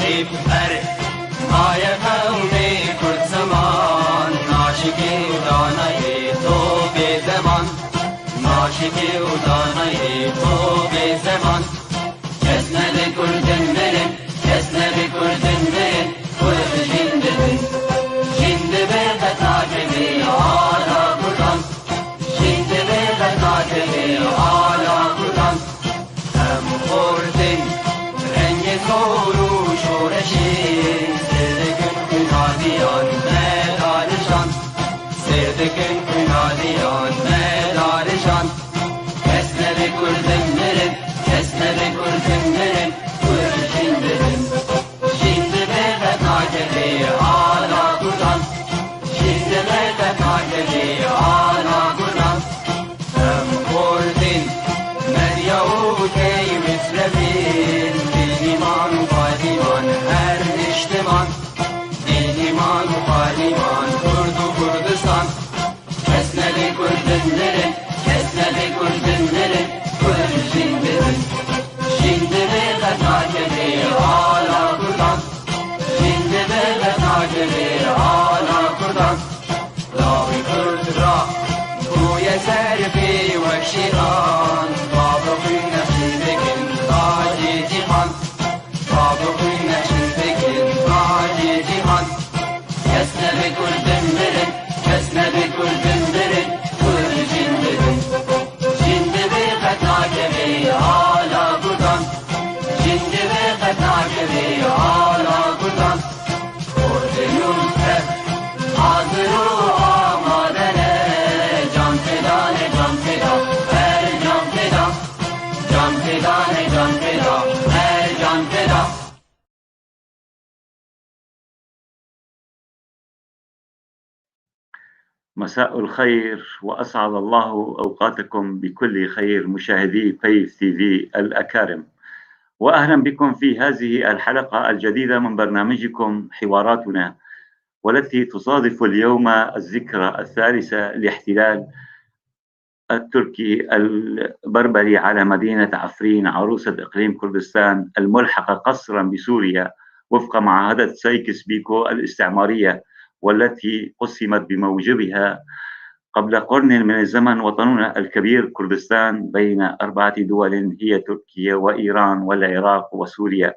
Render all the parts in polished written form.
Raqip her Maye kavmi kurt zaman. Aşıki udanayı to be zaman. Aşıki udanayı to be zaman. Kesne bi kurdun benim, kesne bi kurdun benim. Kurdu şimdi bin, şimdi be feta kebi ala kurdan. Şimdi be feta kebi ala kurdan. Hem kurdun rengi zoru şoreşi. Serdekün künadiyan medarişan. Serdekün künadiyan medarişan. Kesne bi kurdun benim, kesne bi kurdun benim. Kurdu şimdi bin, şimdi be feta kebi ala kurdan. Şimdi be feta kebi ala kurdan. Hem kurdin medya u keymitrevin. Din iman u paliman her niştiman. Din iman u paliman kurdu Kurdistan. Kesne bi kurdun derin, kesne bi kurdun derin. Kurdu şimdi bin, şimdi be feta kebi ala kurdan. Şimdi be feta kebi ala kurdan. Lavi kurd ra bu yeser fi vekşiran. Babı neşindekin taci cihan. Babı neşindekin taci cihan. Kesne bi kurdun derin, kesne bi kurdun derin. Kurdu şimdi bin, şimdi be feta kebi ala kurdan. Şimdi be feta kebi ala kurdan. Kurduyum hep hazır o amadene. Can fedane, can feda, her can feda. Can fedane, can feda, her can feda. مساء الخير وأسعد الله أوقاتكم بكل خير مشاهدي بيف تي في الأكارم، وأهلا بكم في هذه الحلقة الجديدة من برنامجكم حواراتنا، والتي تصادف اليوم الذكرى الثالثة لاحتلال التركي البربري على مدينة عفرين عروسة إقليم كردستان الملحقة قسرا بسوريا وفق معاهدة سايكس بيكو الاستعمارية، والتي قسمت بموجبها قبل قرن من الزمن وطننا الكبير كردستان بين 4 دول هي تركيا وإيران والعراق وسوريا،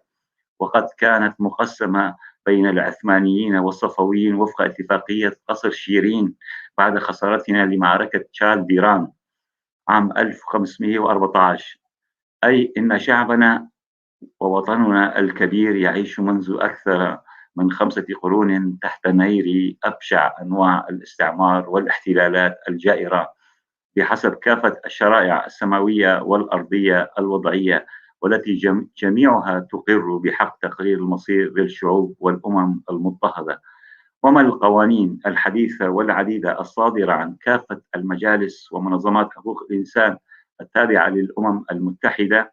وقد كانت مقسمة بين العثمانيين والصفويين وفق اتفاقية قصر شيرين بعد خسارتنا لمعركة تشالديران عام 1514. أي إن شعبنا ووطننا الكبير يعيش منذ أكثر من 5 قرون تحت نير أبشع أنواع الاستعمار والاحتلالات الجائرة بحسب كافة الشرائع السماوية والأرضية الوضعية، والتي جميعها تقر بحق تقرير المصير للشعوب والأمم المضطهدة. وما القوانين الحديثة والعديدة الصادرة عن كافة المجالس ومنظمات حقوق الإنسان التابعة للأمم المتحدة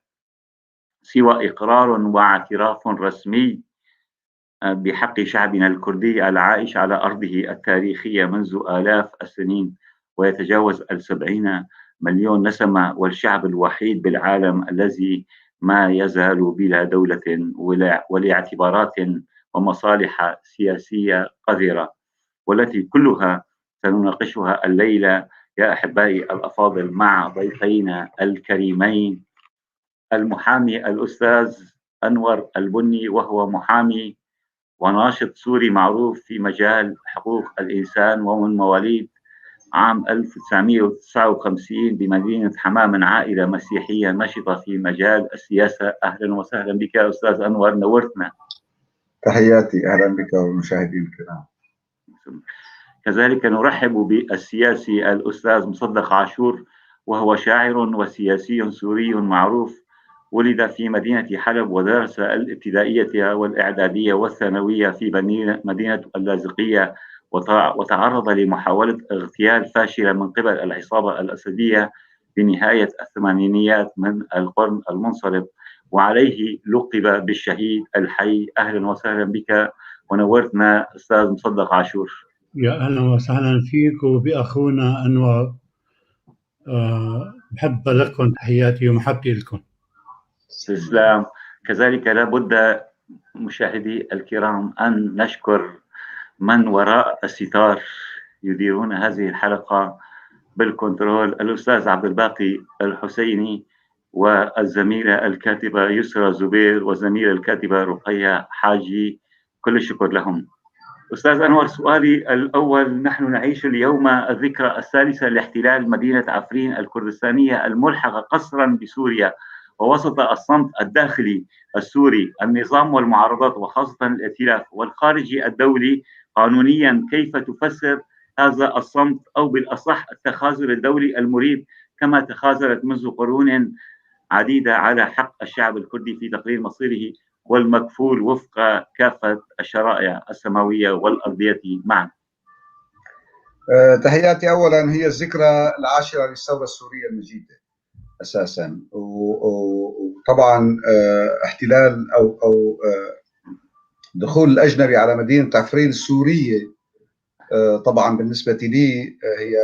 سوى إقرار واعتراف رسمي بحق شعبنا الكردي العائش على أرضه التاريخية منذ آلاف السنين ويتجاوز 70 مليون نسمة، والشعب الوحيد بالعالم الذي ما يزال بلا دولة ولاعتبارات ومصالح سياسية قذرة، والتي كلها سنناقشها الليلة يا أحبائي الأفاضل مع ضيفينا الكريمين المحامي الأستاذ أنور البني، وهو محامي وناشط سوري معروف في مجال حقوق الإنسان، ومن مواليد عام 1959 بمدينة حماة من عائلة مسيحية نشطة في مجال السياسة. أهلا وسهلا بك يا أستاذ أنور، نورتنا. تحياتي، أهلا بك والمشاهدين الكرام. كذلك نرحب بالسياسي الأستاذ مصدق عاشور، وهو شاعر وسياسي سوري معروف، ولد في مدينة حلب ودرس الابتدائية والإعدادية والثانوية في مدينة اللاذقية، وتعرض لمحاولة اغتيال فاشلة من قبل العصابة الأسدية بنهاية الثمانينيات من القرن المنصرم، وعليه لقب بالشهيد الحي. أهلا وسهلا بك ونورتنا أستاذ مصدق عاشور. يا أهلا وسهلا فيك وبأخونا أنور. بحب لكم تحياتي ومحبتي لكم. تسلم. كذلك لابد مشاهدي الكرام أن نشكر من وراء الستار يديرون هذه الحلقة بالكنترول، الأستاذ عبد الباقي الحسيني والزميلة الكاتبة يسرى زبير والزميلة الكاتبة رقية حاجي، كل الشكر لهم. أستاذ أنور، سؤالي الأول: نحن نعيش اليوم الذكرى الثالثة لاحتلال مدينة عفرين الكردستانية الملحقة قسرا بسوريا، ووسط الصمت الداخلي السوري النظام والمعارضات وخاصة الائتلاف والخارجي الدولي قانونيا، كيف تفسر هذا الصمت أو بالأصح التخاذل الدولي المريب كما تخاذلت منذ قرون عديدة على حق الشعب الكردي في تقرير مصيره والمكفول وفق كافة الشرائع السماوية والأرضية معا؟ تحياتي. أولا هي الذكرى العاشرة للثورة السورية المجيدة أساسا، وطبعا احتلال أو دخول الأجنبي على مدينة عفرين السورية، طبعا بالنسبة لي هي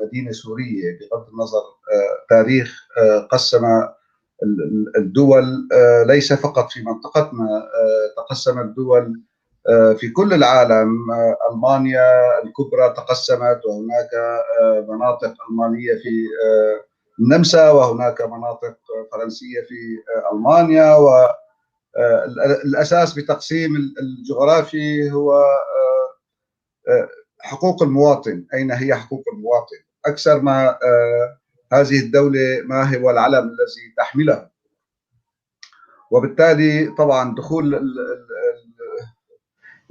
مدينة سورية بغض النظر، تاريخ قسم الدول ليس فقط في منطقتنا، تقسم الدول في كل العالم. ألمانيا الكبرى تقسمت، وهناك مناطق ألمانية في النمسا، وهناك مناطق فرنسية في ألمانيا. والأساس بتقسيم الجغرافي هو حقوق المواطن. أين هي حقوق المواطن؟ أكثر ما هذه الدولة ما هو العلم الذي تحمله. وبالتالي طبعا دخول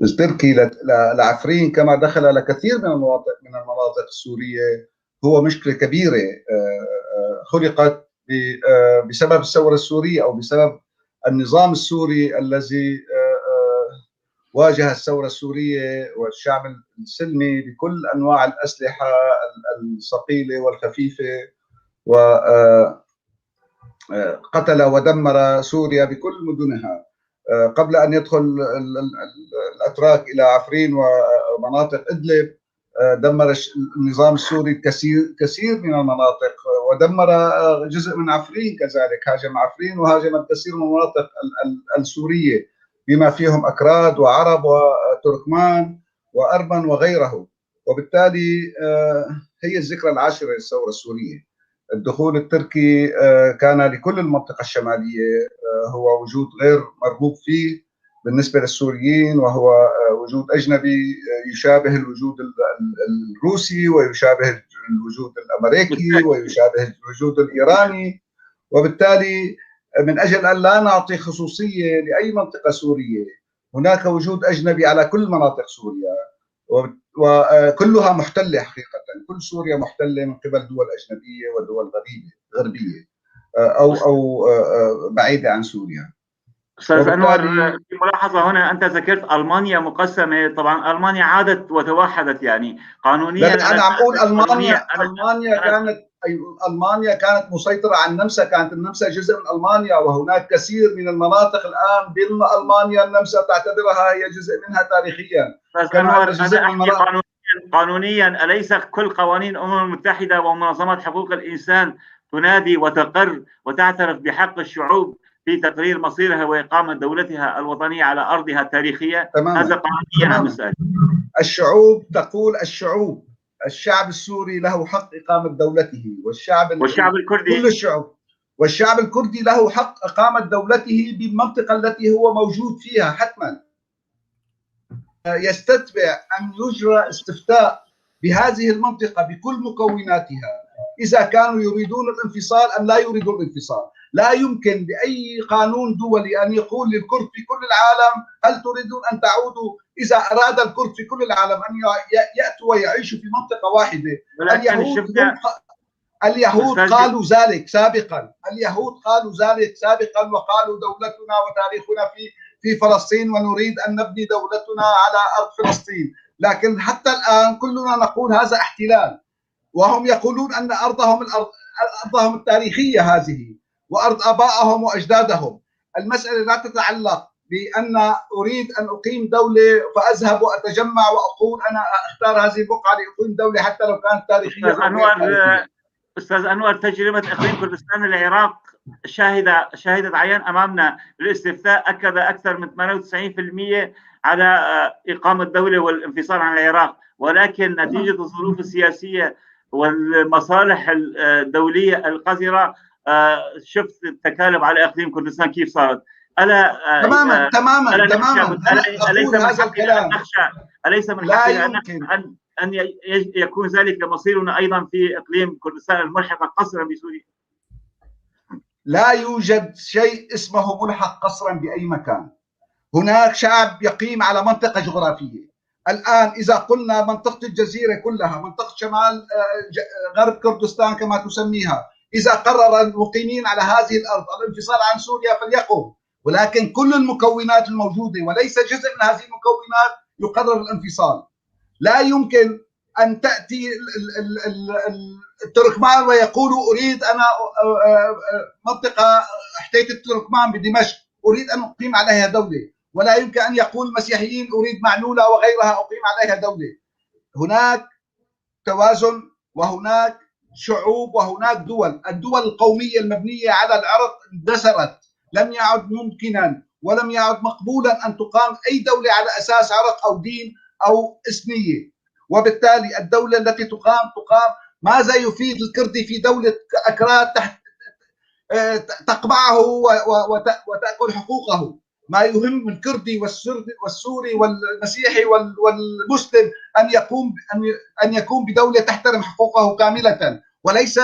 التركي لعفرين كما دخل لكثير من المناطق السورية هو مشكلة كبيرة خلقت بسبب الثورة السورية أو بسبب النظام السوري الذي واجه الثورة السورية والشعب السلمي بكل أنواع الأسلحة الثقيلة والخفيفة، وقتل ودمر سوريا بكل مدنها قبل أن يدخل الأتراك إلى عفرين ومناطق إدلب. دمر النظام السوري كثير من المناطق، ودمر جزء من عفرين كذلك، هاجم عفرين وهاجم الكثير من المناطق السورية بما فيهم أكراد وعرب وتركمان وأرمن وغيره. وبالتالي هي الذكرى العاشرة للثورة السورية. الدخول التركي كان لكل المنطقة الشمالية هو وجود غير مرغوب فيه بالنسبة للسوريين، وهو وجود أجنبي يشابه الوجود الروسي ويشابه الوجود الأمريكي ويشابه الوجود الإيراني. وبالتالي من أجل أن لا نعطي خصوصية لأي منطقة سورية، هناك وجود أجنبي على كل مناطق سوريا وكلها محتلة حقيقة. كل سوريا محتلة من قبل دول أجنبية ودول غربية أو بعيدة عن سوريا. أستاذ أنور، في ملاحظة هنا، أنت ذكرت ألمانيا مقسمة، طبعا ألمانيا عادت وتوحدت يعني قانونيا. أنا عم أقول ألمانيا كانت مسيطرة على النمسا، كانت النمسا جزء من ألمانيا، وهناك كثير من المناطق الآن ضمن ألمانيا النمسا تعتبرها هي جزء منها تاريخيا. أنا أحكي قانونيا، أليس كل قوانين الأمم المتحدة ومنظمات حقوق الإنسان تنادي وتقر وتعترف بحق الشعوب في تقرير مصيرها وإقامة دولتها الوطنية على أرضها التاريخية؟ تماما. هذا قانونيا مسألة. الشعوب تقول، الشعوب، الشعب السوري له حق إقامة دولته، والشعب الكردي، كل الشعوب، والشعب الكردي له حق إقامة دولته بالمنطقة التي هو موجود فيها حتما. يستتبع أن يجرى استفتاء بهذه المنطقة بكل مكوناتها إذا كانوا يريدون الانفصال أم لا يريدون الانفصال. لا يمكن بأي قانون دولي أن يقول للكرد في كل العالم هل تريدون أن تعودوا. إذا أراد الكرد في كل العالم أن يأتوا ويعيشوا في منطقة واحدة. اليهود قالوا ذلك سابقا، اليهود قالوا ذلك سابقا وقالوا دولتنا وتاريخنا في فلسطين ونريد أن نبني دولتنا على أرض فلسطين، لكن حتى الآن كلنا نقول هذا احتلال، وهم يقولون أن أرضهم التاريخية هذه وأرض آبائهم وأجدادهم. المسألة لا تتعلق بأن أريد أن أقيم دولة فأذهب وأتجمع وأقول أنا أختار هذه البقعة لأقيم دولة حتى لو كانت تاريخية. أنور، استاذ انور، تجربه اقليم كردستان العراق شاهدت عيان امامنا. الاستفتاء اكد اكثر من 98% على اقامه دولة والانفصال عن العراق، ولكن نتيجة الظروف السياسية والمصالح الدولية القذرة شفت التكالب على اقليم كردستان كيف صارت. الا تماما تماما ألا تماما. اليس من حقنا ان نخشى؟ اليس من حقنا ان يكون ذلك مصيرنا ايضا في اقليم كردستان الملحقه قسرا بسوريا؟ لا يوجد شيء اسمه ملحق قسرا باي مكان. هناك شعب يقيم على منطقة جغرافية. الان اذا قلنا منطقة الجزيرة كلها، منطقة شمال غرب كردستان كما تسميها، اذا قرر المقيمين على هذه الارض الانفصال عن سوريا فليقم، ولكن كل المكونات الموجودة وليس جزء من هذه المكونات يقرر الانفصال. لا يمكن ان تاتي التركمان ويقولوا اريد انا منطقة حتيت التركمان بدمشق اريد ان اقيم عليها دولة، ولا يمكن ان يقول المسيحيين اريد معلولة وغيرها اقيم عليها دولة. هناك توازن وهناك شعوب وهناك دول. الدول القومية المبنية على العرق اندثرت، لم يعد ممكنا ولم يعد مقبولا ان تقام اي دولة على اساس عرق او دين او اثنيه، وبالتالي الدولة التي تقام تقام. ماذا يفيد الكردي في دولة اكراد تحت تقمعه وتاكل حقوقه؟ ما يهم الكردي والسوري والمسيحي والمسلم ان يكون بدولة تحترم حقوقه كاملة، وليس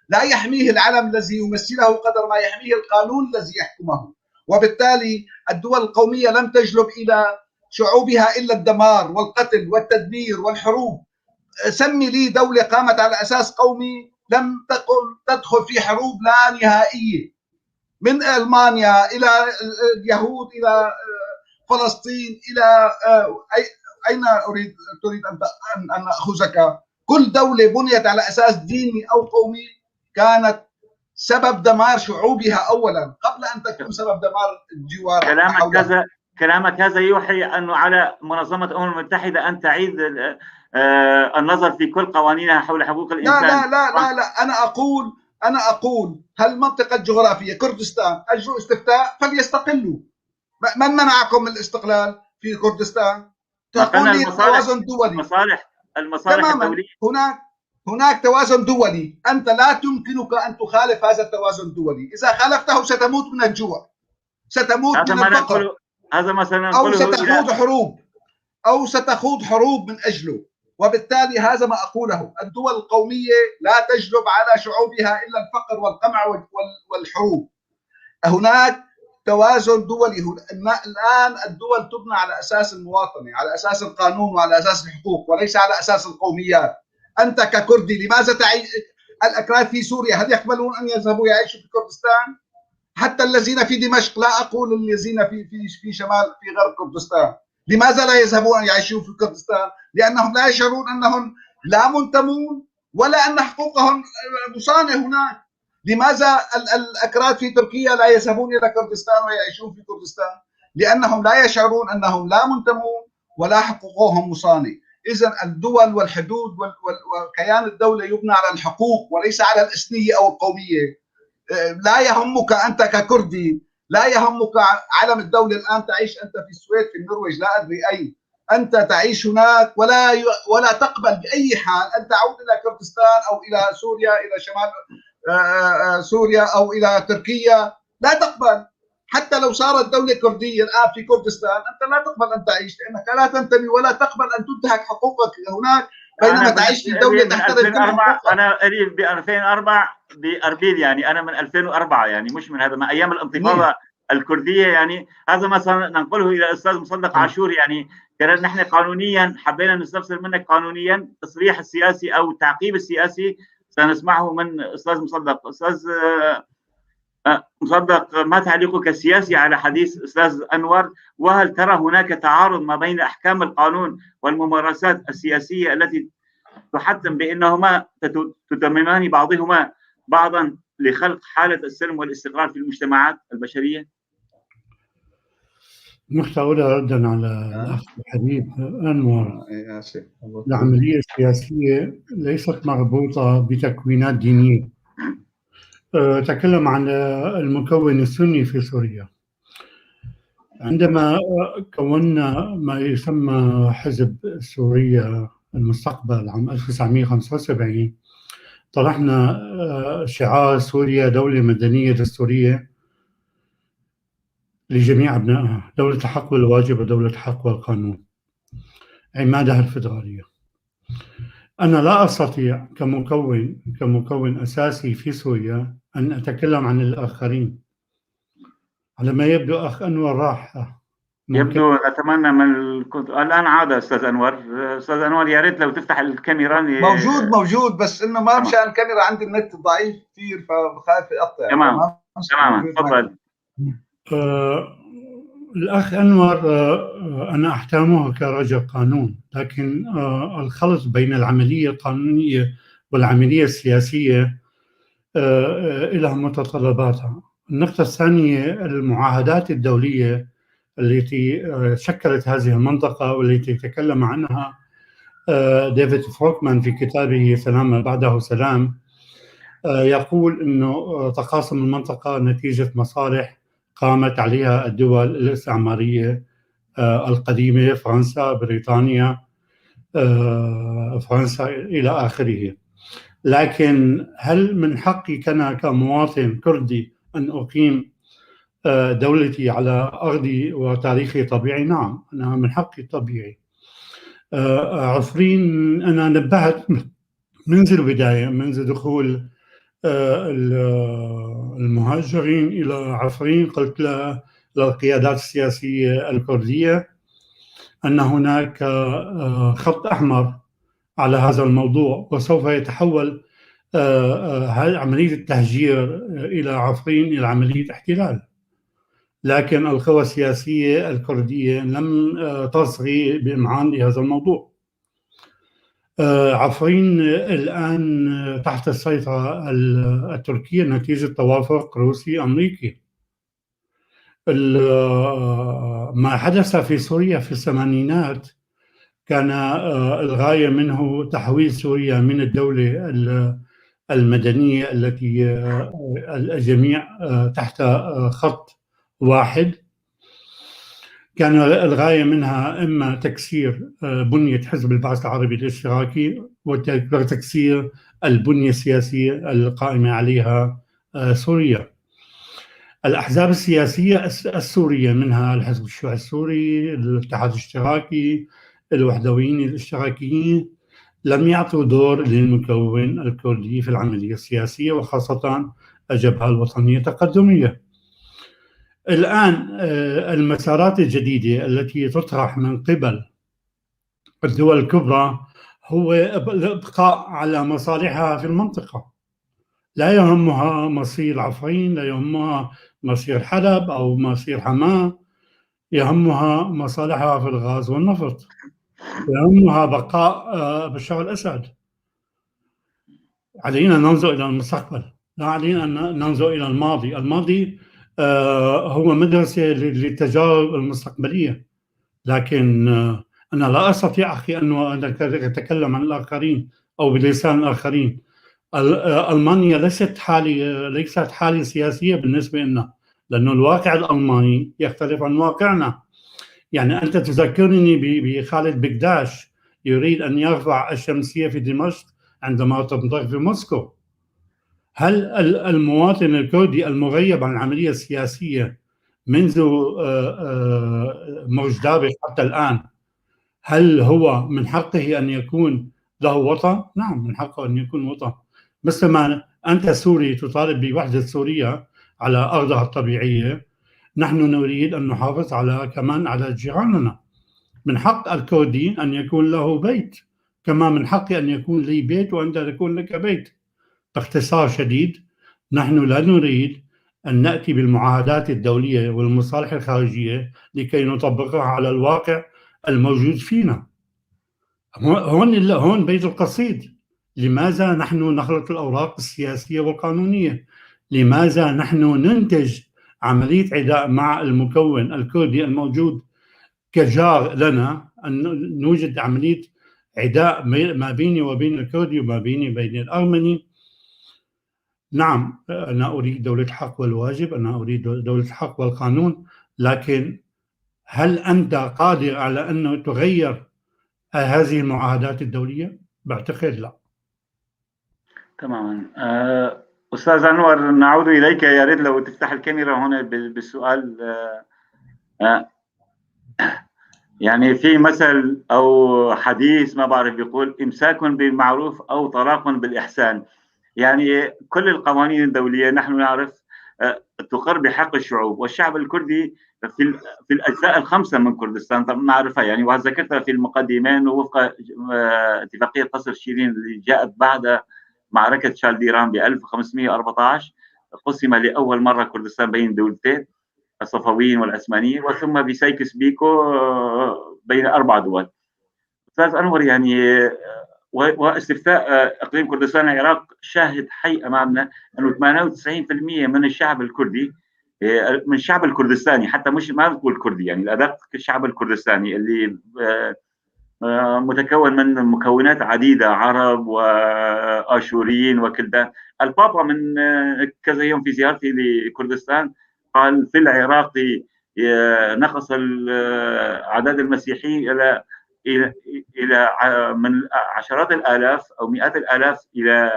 لا يحميه العلم الذي يمثله قدر ما يحميه القانون الذي يحكمه. وبالتالي الدول القومية لم تجلب الى شعوبها الا الدمار والقتل والتدمير والحروب. سمي لي دولة قامت على اساس قومي لم تدخل في حروب لا نهائية، من المانيا الى اليهود الى فلسطين الى اين تريد ان اخذك. كل دولة بنيت على اساس ديني او قومي كانت سبب دمار شعوبها اولا قبل ان تكون سبب دمار الجوار. كلامك هذا يوحي انه على منظمة الامم المتحدة ان تعيد النظر في كل قوانينها حول حقوق الانسان. لا لا لا لا, لا. انا اقول هل المنطقة الجغرافية كردستان اجروا استفتاء فليستقلوا. من منعكم من الاستقلال في كردستان؟ تقول لي توازن دولي. المصالح الدولية. هناك توازن دولي، انت لا تمكنك ان تخالف هذا التوازن الدولي، اذا خالفته ستموت من الجوع، ستموت من الفقر، هذا مثلا، او ستخوض حروب، او ستخوض حروب من اجله. وبالتالي هذا ما اقوله، الدول القومية لا تجلب على شعوبها الا الفقر والقمع والحروب. هناك توازن دولي. الان الدول تبنى على اساس المواطنة، على اساس القانون وعلى اساس الحقوق، وليس على اساس القوميات. انت ككردي لماذا تعيش؟ الاكراد في سوريا هل يقبلون ان يذهبوا يعيشوا في كردستان؟ حتى الذين في دمشق، لا اقول الذين في في في شمال في غرب كردستان، لماذا لا يذهبون ان يعيشوا في كردستان؟ لانهم لا يشعرون انهم لا منتمون ولا ان حقوقهم مصانه هناك. لماذا الاكراد في تركيا لا يذهبون الى كردستان ويعيشون في كردستان؟ لانهم لا يشعرون انهم لا منتمون ولا حقوقهم مصانه. اذا الدول والحدود وكيان الدولة يبنى على الحقوق وليس على الاثنيه او القومية. لا يهمك انت ككردي، لا يهمك علم الدولة. الان تعيش انت في السويد، في النرويج، لا ادري اي، انت تعيش هناك ولا تقبل باي حال ان تعود الى كردستان او الى سوريا، الى شمال سوريا او الى تركيا. لا تقبل، حتى لو صارت دولة كرديه الان في كردستان انت لا تقبل ان تعيش، لانك لا تنتمي ولا تقبل ان تنتهك حقوقك هناك، بينما تعيش في دولة تحترم كل حقوقك. انا قريب ب 2004 باربيل، يعني انا من 2004، يعني مش من هذا، ما ايام الانتفاضة الكردية. يعني هذا مثلا ننقله الى الاستاذ مصدق عاشور. يعني كان نحن قانونيا حبينا نستفسر منك قانونيا التصريح السياسي او التعقيب السياسي سنسمعه من استاذ مصدق. استاذ مصدق، ما تعليقك السياسي على حديث استاذ انور؟ وهل ترى هناك تعارض ما بين احكام القانون والممارسات السياسية التي تحتم بانهما تتممان بعضهما بعضا لخلق حاله السلم والاستقرار في المجتمعات البشرية؟ نقطة أولى ردا على الأخ الحبيب أنور. إيه، آسف. العملية السياسية ليست مربوطة بتكوينات دينية. تكلم عن المكون السني في سوريا. عندما كونا ما يسمى حزب سوريا المستقبل عام 1975، طرحنا شعار سوريا دولة مدنية دستورية لجميع أبنائها، دولة الحق والواجب ودولة الحق والقانون، عمادها الفدرالية. أنا لا أستطيع كمكون أساسي في سوريا أن أتكلم عن الآخرين. على ما يبدو أخ أنور راح. يبدو، نتمنى من الآن عاد أستاذ أنور. أستاذ أنور، يا ريت لو تفتح الكاميرا. موجود، بس إنه ما مشان الكاميرا، عندي النت ضعيف كثير فخايف يقطع. تماما، تفضل. الأخ أنور أنا أحترمه كرجل قانون، لكن الخلط بين العملية القانونية والعملية السياسية لها متطلباتها. النقطة الثانية، المعاهدات الدولية التي شكلت هذه المنطقة والتي تكلم عنها ديفيد فروكمان في كتابه سلام ما بعده سلام، يقول أنه تقاسم المنطقة نتيجة مصالح قامت عليها الدول الاستعمارية القديمة، فرنسا، بريطانيا، فرنسا إلى آخره. لكن هل من حقي كان كمواطن كردي أن أقيم دولتي على أرضي وتاريخي طبيعي؟ نعم، أنا من حقي طبيعي. عفرين، أنا نبهت منذ البداية، منذ دخول المهاجرين إلى عفرين، قلت للقيادات السياسية الكردية أن هناك خط أحمر على هذا الموضوع، وسوف يتحول عملية التهجير إلى عفرين إلى عملية احتلال. لكن القوى السياسية الكردية لم تصغي بإمعان لهذا الموضوع. عفرين الآن تحت السيطرة التركية نتيجة توافق روسي أمريكي. ما حدث في سوريا في الثمانينات كان الغاية منه تحويل سوريا من الدولة المدنية التي الجميع تحت خط واحد، كان الغاية منها إما تكسير بنية حزب البعث العربي الاشتراكي وتكسير البنية السياسية القائمة عليها سوريا. الأحزاب السياسية السورية منها الحزب الشيوعي السوري، الاتحاد الاشتراكي، الوحدويين الاشتراكيين، لم يعطوا دور للمكون الكردي في العملية السياسية، وخاصة الجبهة الوطنية التقدمية. الآن المسارات الجديدة التي تطرح من قبل الدول الكبرى هو الإبقاء على مصالحها في المنطقة. لا يهمها مصير عفرين، لا يهمها مصير حلب أو مصير حماة، يهمها مصالحها في الغاز والنفط، يهمها بقاء بشار الأسد. علينا أن ننظر إلى المستقبل، لا علينا أن ننظر إلى الماضي. الماضي هو مدرسة للتجارب المستقبلية، لكن أنا لا أستطيع أخي أن أتكلم عن الآخرين أو بلسان الآخرين. ألمانيا ليست حالة سياسية بالنسبة لنا، لأنه الواقع الألماني يختلف عن واقعنا. يعني أنت تذكرني بخالد بكداش يريد أن يرفع الشمسية في دمشق عندما تنطلق في موسكو. هل المواطن الكردي المغيب عن العملية السياسية منذ مرج دابق حتى الآن، هل هو من حقه أن يكون له وطن؟ نعم، من حقه أن يكون وطن. مثل ما أنت سوري تطالب بوحدة سوريا على أرضها الطبيعية، نحن نريد أن نحافظ على كمان على جيراننا. من حق الكردي أن يكون له بيت، كما من حقي أن يكون لي بيت وأنت يكون لك بيت. باختصار شديد، نحن لا نريد أن نأتي بالمعاهدات الدولية والمصالح الخارجية لكي نطبقها على الواقع الموجود فينا. هون بيت القصيد. لماذا نحن نخلط الأوراق السياسية والقانونية؟ لماذا نحن ننتج عملية عداء مع المكون الكردي الموجود كجار لنا، أن نوجد عملية عداء ما بيني وبين الكردي وما بيني وبين الأرمني. نعم، أنا أريد دولة الحق والواجب، أنا أريد دولة الحق والقانون، لكن هل أنت قادر على أن تغير هذه المعاهدات الدولية؟ بعتقد لا. تماما. أستاذ أنور، نعود إليك، يا ريت لو تفتح الكاميرا هنا بالسؤال. يعني في مثل أو حديث ما بعرف بيقول إمساك بالمعروف أو طلاق بالإحسان. يعني كل القوانين الدولية نحن نعرف تقر بحق الشعوب، والشعب الكردي في الأجزاء الخمسة من كردستان طبعا نعرفها، يعني وذكرتها في المقدمين وفق اتفاقية قصر شيرين اللي جاءت بعد معركة شالديران ب 1514، قسم لأول مرة كردستان بين دولتين، الصفويين والعثمانيين، وثم بسايكس بيكو بين 4 دول. أستاذ أنور، يعني واستفتاء إقليم كردستان العراق شاهد حي أمامنا أنه 98% من الشعب الكردي، من الشعب الكردستاني، حتى مش ما نقول كردي، يعني الأدق الشعب الكردستاني اللي متكون من مكونات عديدة، عرب وآشوريين وكلدان. البابا من كذا يوم في زيارته لكردستان قال في العراق نقص أعداد المسيحيين إلى إلى إلى من عشرات الآلاف أو مئات الآلاف إلى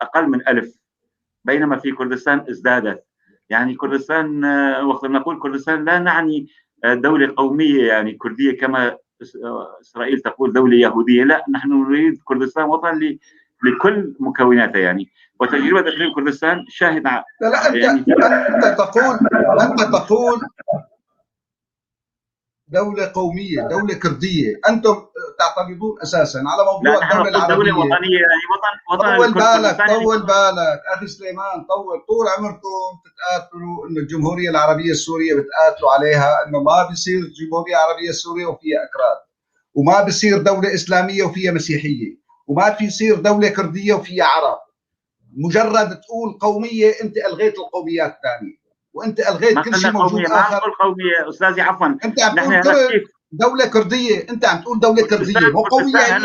أقل من 1000، بينما في كردستان ازدادت. يعني كردستان، وقت نقول كردستان لا نعني دولة قومية يعني كردية كما إسرائيل تقول دولة يهودية، لا، نحن نريد كردستان وطن لكل مكوناتها يعني. وتجربة إقليم كردستان شاهد. لا لا، أنت يعني أنت تقول دولة قومية، دولة كردية، أنتم تعترضون أساسا على موضوع الدولة العربية. دولة وطنية يعني وطن. طول بالك، طول بالك أخي سليمان، طول عمركم تتقاتلوا إنه الجمهورية العربية السورية بتقاتلوا عليها إنه ما بيصير الجمهورية العربية السورية وفيها أكراد، وما بيصير دولة إسلامية وفيها مسيحية، وما في يصير دولة كردية وفيها عرب. مجرد تقول قومية أنت ألغيت القوميات الثانية، وانت الغيت كل شيء موجود اخر. ما قومية استاذي، عفوا، انت عم تقول دولة كرديه، انت عم تقول دولة كرديه مو قومية.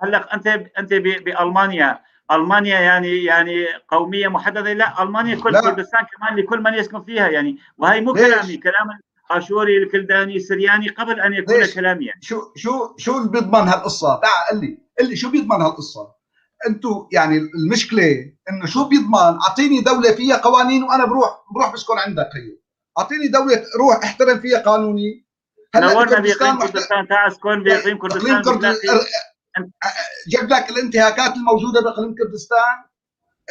هلا انت بالمانيا، المانيا يعني قومية محددة؟ لا، المانيا كل لا. كردستان كمان لكل من يسكن فيها يعني. وهي مو كلامي، كلام الاشوري الكلداني السرياني قبل ان يكون كلامي يعني. شو شو شو اللي بيضمن هالقصة؟ تعال قل لي شو بيضمن هالقصة؟ انتم يعني المشكلة انه شو بيضمن؟ اعطيني دولة فيها قوانين وانا بروح بسكن عندك. هي اعطيني دولة روح احترم فيها قانوني. هلا نورنا باقليم كردستان، تعال اسكن باقليم كردستان. جيب لك الانتهاكات الموجودة باقليم كردستان،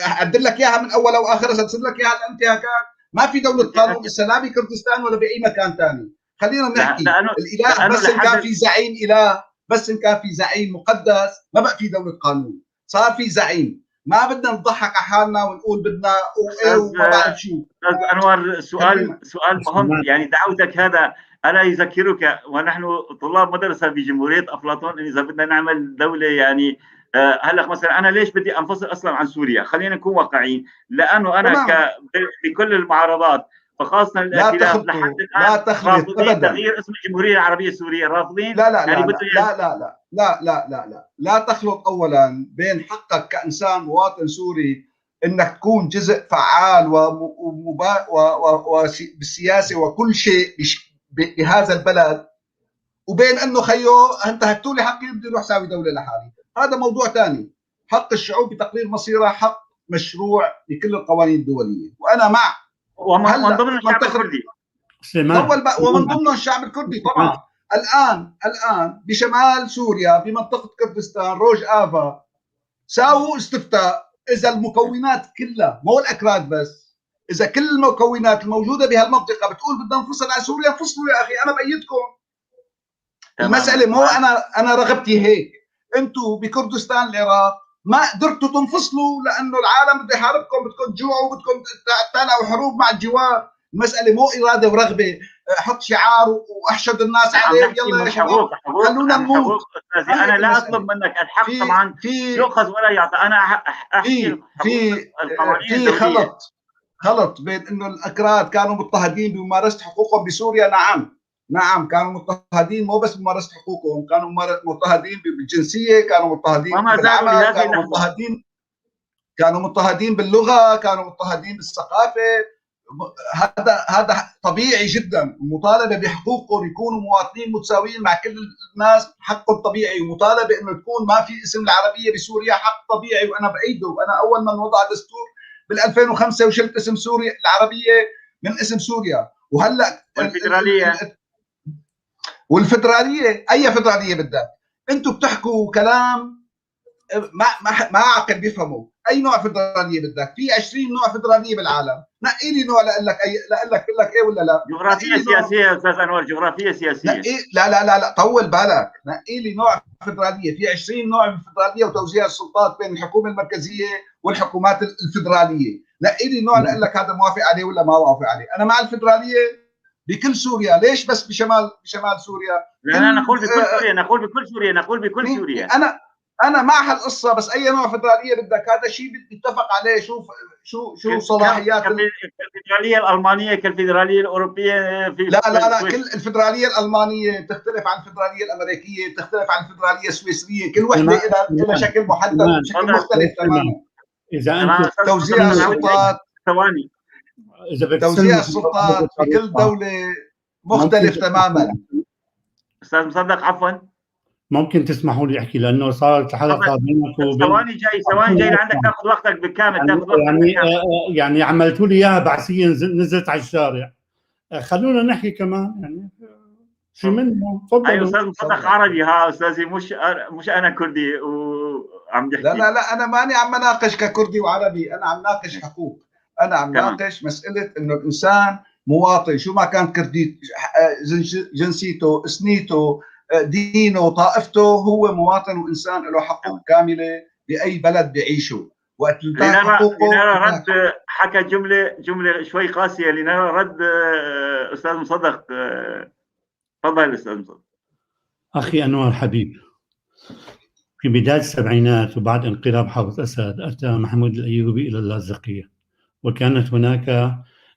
اعدل لك اياها من اولها واخرها، سلسل لك اياها الانتهاكات. ما في دولة قانون لا بكردستان ولا باي مكان ثاني. خلينا نحكي الاله، بس ان كان في زعيم اله، بس ان كان في زعيم مقدس، ما بقى في دولة قانون، صار في زعيم. ما بدنا نضحك على حالنا ونقول بدنا وايه وما بعرف شو. استاذ انور، سؤال مهم يعني. دعوتك هذا الا يذكرك ونحن طلاب مدرسه بجمهورية افلاطون اذا بدنا نعمل دولة يعني. هلا مثلا انا ليش بدي انفصل اصلا عن سوريا؟ خلينا نكون واقعيين، لانه انا بكل المعارضات فخاصه الائتلاف لحد الان لا تخلط ابدا تغيير اسم الجمهورية العربية السورية، رافضين. لا لا يعني لا لا لا لا لا لا لا لا لا تخلط اولا بين حقك كانسان مواطن سوري انك تكون جزء فعال وبالسياسه وكل شيء بهذا البلد، وبين انه خيو انتهكتوا لي حقي بدي اروح ساوي دولة لحالي. هذا موضوع ثاني. حق الشعوب بتقرير مصيرها حق مشروع بكل القوانين الدولية، وانا مع. ومن ضمن الشعب الكردي ومن ضمن الشعب الكردي طبعا. الان بشمال سوريا بمنطقة كردستان روج افا ساووا استفتاء، اذا المكونات كلها مو الاكراد بس، اذا كل المكونات الموجودة بهالمنطقه بتقول بدنا ننفصل عن سوريا، انفصلوا يا اخي، انا بايدكم. المسالة مو انا رغبتي هيك. انتم بكردستان العراق ما قدرتوا تنفصلوا لانه العالم بده يحاربكم، بدكم تجوعوا، بدكم تطلعوا حروب مع الجوار. المسالة مو اراده ورغبه، حط شعار واحشد الناس عليه يلا يا شباب خلونا نموت. انا لا اطلب منك الحق طبعا يؤخذ ولا يعطى، انا احكي في خلط. خلط بين انه الاكراد كانوا مضطهدين بممارسة حقوقهم بسوريا. نعم كانوا مضطهدين، مو بس بممارسة حقوقهم، كانوا مضطهدين بالجنسيه، كانوا مضطهدين بالعمل، كانوا مضطهدين باللغة، كانوا مضطهدين بالثقافة. هذا طبيعي جدا. المطالبة بحقوقهم يكونوا مواطنين متساويين مع كل الناس حقهم طبيعي، ومطالبه انه تكون ما في اسم العربية بسوريا حق طبيعي، وانا بايده، وانا اول من وضع دستور بال 2005 وشلت اسم سوريا العربية من اسم سوريا. وهلا والفدراليه، اي فدراليه بدك؟ انتم بتحكوا كلام ما عقل بيفهموا. اي نوع فدراليه بدك؟ في 20 نوع فدراليه بالعالم، نقي لي نوع لاقول لك اي، لاقول لك بقول لك ايه ولا لا. جغرافية سياسية يا استاذ انور، جغرافية سياسية. نقي، لا لا لا لا، طول بالك، نقي لي نوع فدراليه. في 20 نوع من الفدرالية وتوزيع السلطات بين الحكومة المركزية والحكومات الفدرالية. نقي لي نوع لاقول لك هذا موافق عليه ولا ما موافق عليه. انا مع الفدرالية بكل سوريا، ليش بس بشمال سوريا؟ لا نقول بكل سوريا، نقول بكل سوريا، نقول بكل سوريا. انا مع هالقصة، بس اي نوع فدراليه بدك؟ هذا شيء بيتفق عليه. شوف شو صلاحيات الفدرالية الالمانية كالفدراليه الاوروبية في لا لا لا، كل الفدرالية الالمانية بتختلف عن الفدرالية الامريكية، بتختلف عن الفدرالية السويسريه، كل وحده لها شكل محدد، شكل مختلف تماما. اذا انت توزيع السلطات، ثواني، توزيع السلطات في كل دولة مختلف تماما. استاذ مصدق عفوا، ممكن تسمحوا لي احكي لانه صارت الحلقة بينك وبين ثواني جاي لعندك، تاخذ وقتك بالكامل، تاخذ وقتك يعني يعني عملتوا لي اياها بعثيه، نزلت على الشارع. خلونا نحكي كمان يعني شو منه. تفضل. ايوه استاذ مصدق عربي، ها استاذي، مش انا كردي وعم بحكي. لا لا لا، انا ماني عم اناقش ككردي وعربي، انا عم ناقش حقوق، انا عم ناقش مسالة انه الانسان مواطن شو ما كان كردي، جنسيته، اثنيته، دينه، طائفته، هو مواطن وانسان له حقوق كاملة باي بلد بيعيشه. وقت لنرى رد، حكى جملة شوي قاسية، لنرى رد استاذ مصدق. تفضل استاذ مصدق. اخي انور حبيب، في بداية السبعينات وبعد انقلاب حافظ اسد اتى محمود الايوبي الى اللاذقيه، وكانت هناك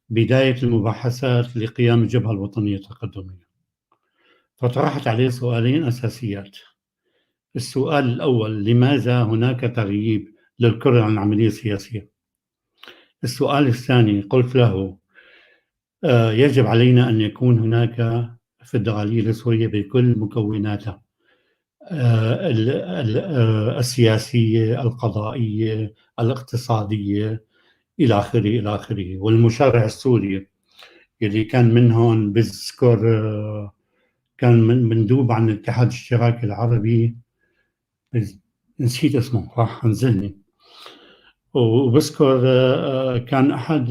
بداية المباحثات لقيام الجبهة الوطنية التقدمية. فطرحت عليه سؤالين أساسيات. السؤال الأول: لماذا هناك تغييب للكرة عن العملية السياسية؟ السؤال الثاني قلت له: يجب علينا أن يكون هناك فدرالية لسوريا بكل مكوناتها، السياسية، القضائية، الاقتصادية، إلى آخره إلى آخره. والمشرع السوري اللي كان منهم بذكر كان مندوب عن الاتحاد الاشتراكي العربي، نسيت اسمه راح نزلني، وبذكر كان أحد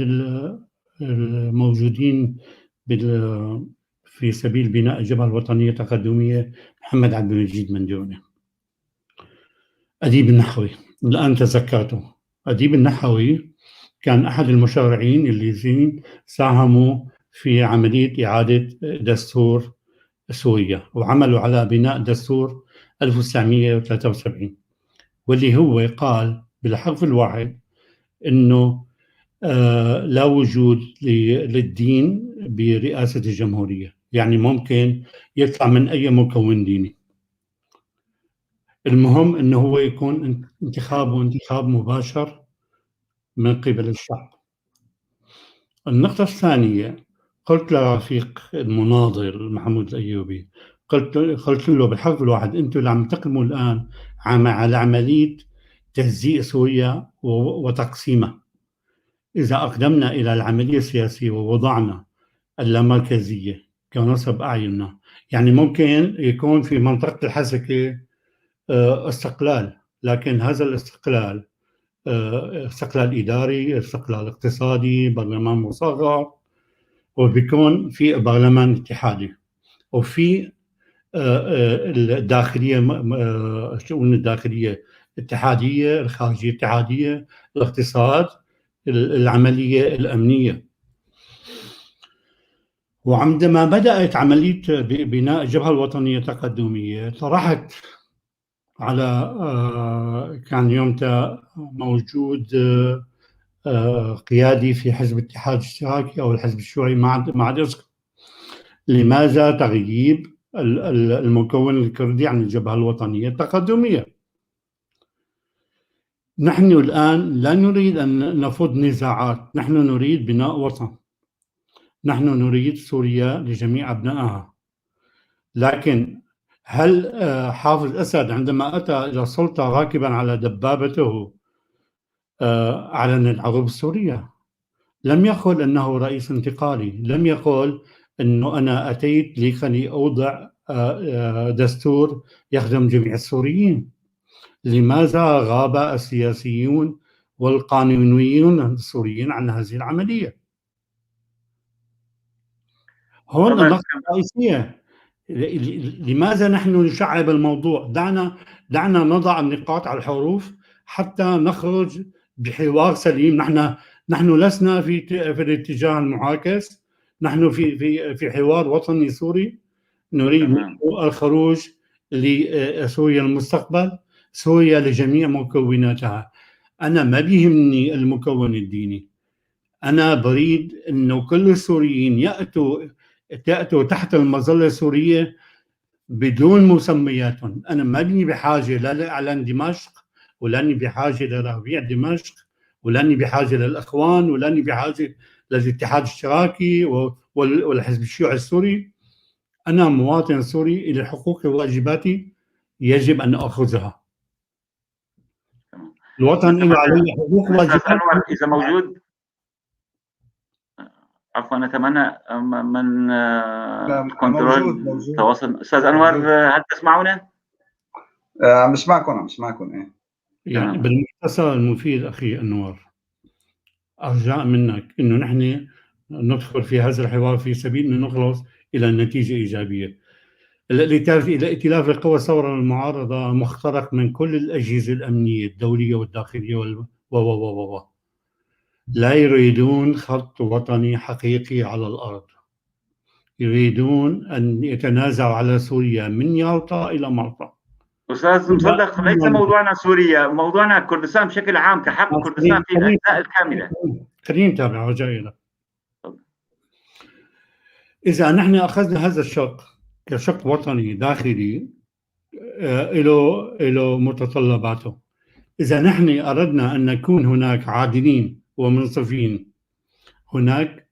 الموجودين في سبيل بناء الجبهة الوطنية التقدمية محمد عبد المجيد مندوني، أديب النحوي، الآن تذكرته. أديب النحوي كان أحد المشرعين اللي ساهموا في عملية إعادة دستور سوريا، وعملوا على بناء دستور 1973، واللي هو قال بالحرف الواحد انه لا وجود للدين برئاسة الجمهورية، يعني ممكن يطلع من اي مكون ديني، المهم انه هو يكون انتخابه انتخاب مباشر من قبل الشعب. النقطة الثانية، قلت لرفيق المناضل محمود الأيوبي، قلت له بالحرف الواحد: أنتم اللي عم تقدموا الآن على عملية تجزيء سوريا وتقسيمها. إذا أقدمنا إلى العملية السياسية ووضعنا اللامركزية كنصب أعيننا، يعني ممكن يكون في منطقة الحسكة استقلال، لكن هذا الاستقلال استقلال إداري، استقلال اقتصادي، برلمان مصغر، وبيكون في برلمان اتحادي، وفي الداخلية، الشؤون الداخلية اتحادية، الخارجية اتحادية، الاقتصاد، العملية الأمنية. وعندما بدأت عملية بناء الجبهة الوطنية التقدمية، طرحت على كان يومتها موجود قيادي في حزب الاتحاد الاشتراكي أو الحزب الشيوعي، ما عاد أذكر. لماذا تغييب المكون الكردي عن الجبهة الوطنية التقدمية؟ نحن الآن لا نريد أن نفض نزاعات، نحن نريد بناء وطن، نحن نريد سوريا لجميع أبنائها. لكن هل حافظ أسد عندما أتى إلى السلطة راكبا على دبابته أعلن الحروب السورية؟ لم يقل أنه رئيس انتقالي، لم يقل أنه أنا أتيت لكي أوضع دستور يخدم جميع السوريين. لماذا غاب السياسيون والقانونيون السوريين عن هذه العملية؟ هون النقطة الرئيسية، لماذا نحن نشعب الموضوع؟ دعنا نضع النقاط على الحروف حتى نخرج بحوار سليم. نحن لسنا في الاتجاه المعاكس، نحن في حوار وطني سوري نريد الخروج لسوريا المستقبل، سوريا لجميع مكوناتها. أنا ما بيهمني المكون الديني، أنا بريد أنه كل السوريين يأتوا تحت المظلة السورية بدون مسمياتهم. أنا ماني بحاجة لا لإعلان دمشق، ولاني بحاجة لربيع دمشق، ولاني بحاجة للإخوان، ولاني بحاجة للاتحاد الاشتراكي والحزب الشيوعي السوري. أنا مواطن سوري، إلي حقوقي وواجباتي يجب أن أخذها. الوطن له علي حقوق وواجبات. إذا موجود، عفوا، نتمنى من كنترول تواصل. أستاذ أنور، هل تسمعونا؟ عم بسمعكم. إيه يعني بالمختصر المفيد أخي أنور، أرجاء منك إنه نحن ندخل في هذا الحوار في سبيل أن نخلص إلى نتيجة إيجابية. الائتلاف القوى الثورة والمعارضة مخترق من كل الأجهزة الأمنية الدولية والداخلية و لا يريدون خط وطني حقيقي على الأرض، يريدون أن يتنازعوا على سوريا من يالطا إلى مالطا. أستاذ مصدق، ليس موضوعنا سوريا، موضوعنا كردستان بشكل عام، كحق كردستان في الأجزاء الكاملة. خلينا نتابع رجائي لك. إذا نحن أخذنا هذا الشق كشق وطني داخلي له متطلباته. إذا نحن أردنا أن نكون هناك عادلين ومنصفين، هناك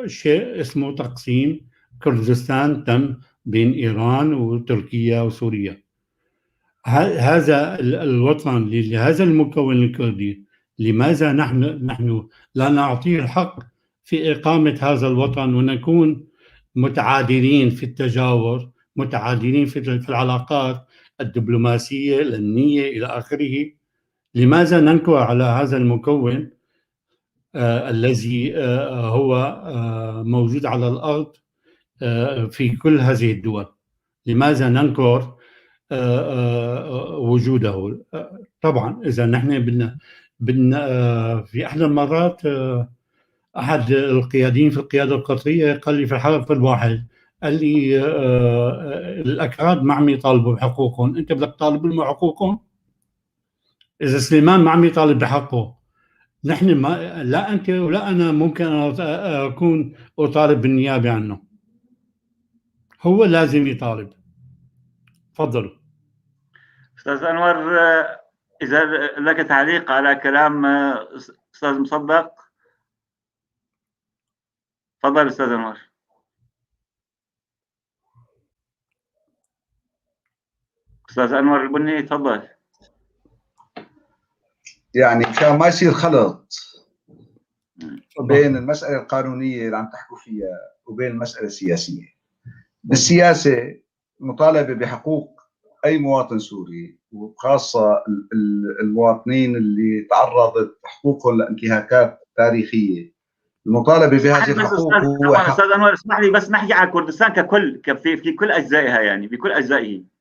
شيء اسمه تقسيم كردستان تم بين إيران وتركيا وسوريا. هذا الوطن لهذا المكون الكردي، لماذا نحن لا نعطيه الحق في إقامة هذا الوطن ونكون متعادلين في التجاور، متعادلين في العلاقات الدبلوماسية الأمنية إلى آخره؟ لماذا ننكر على هذا المكون الذي هو موجود على الأرض في كل هذه الدول؟ لماذا ننكر وجوده؟ طبعا إذا نحن بدنا في أحد المرات أحد القياديين في القيادة القطرية قال لي في الحرف الواحد، قال لي الأكراد ما عم يطالبوا بحقوقهم، أنت بدك تطالب لهم بحقوقهم؟ إذا سليمان ما عم يطالب بحقه، نحن ما لا أنت ولا أنا ممكن أكون أطالب بالنيابة عنه، هو لازم يطالب. تفضلوا. أستاذ أنور، إذا لك تعليق على كلام أستاذ مصدق، تفضل أستاذ أنور. أستاذ أنور البني، تفضل. يعني مشان ما يصير خلط بين المسألة القانونية اللي عم تحكوا فيها وبين المسألة السياسية. بالسياسة مطالبة بحقوق أي مواطن سوري، وخاصة المواطنين اللي تعرضت حقوقهم لانتهاكات تاريخية، المطالبة بهذه الحقوق هو حق. أستاذ أنور اسمح لي بس نحكي على كردستان ككل، في كل أجزائها، يعني بكل أجزائه.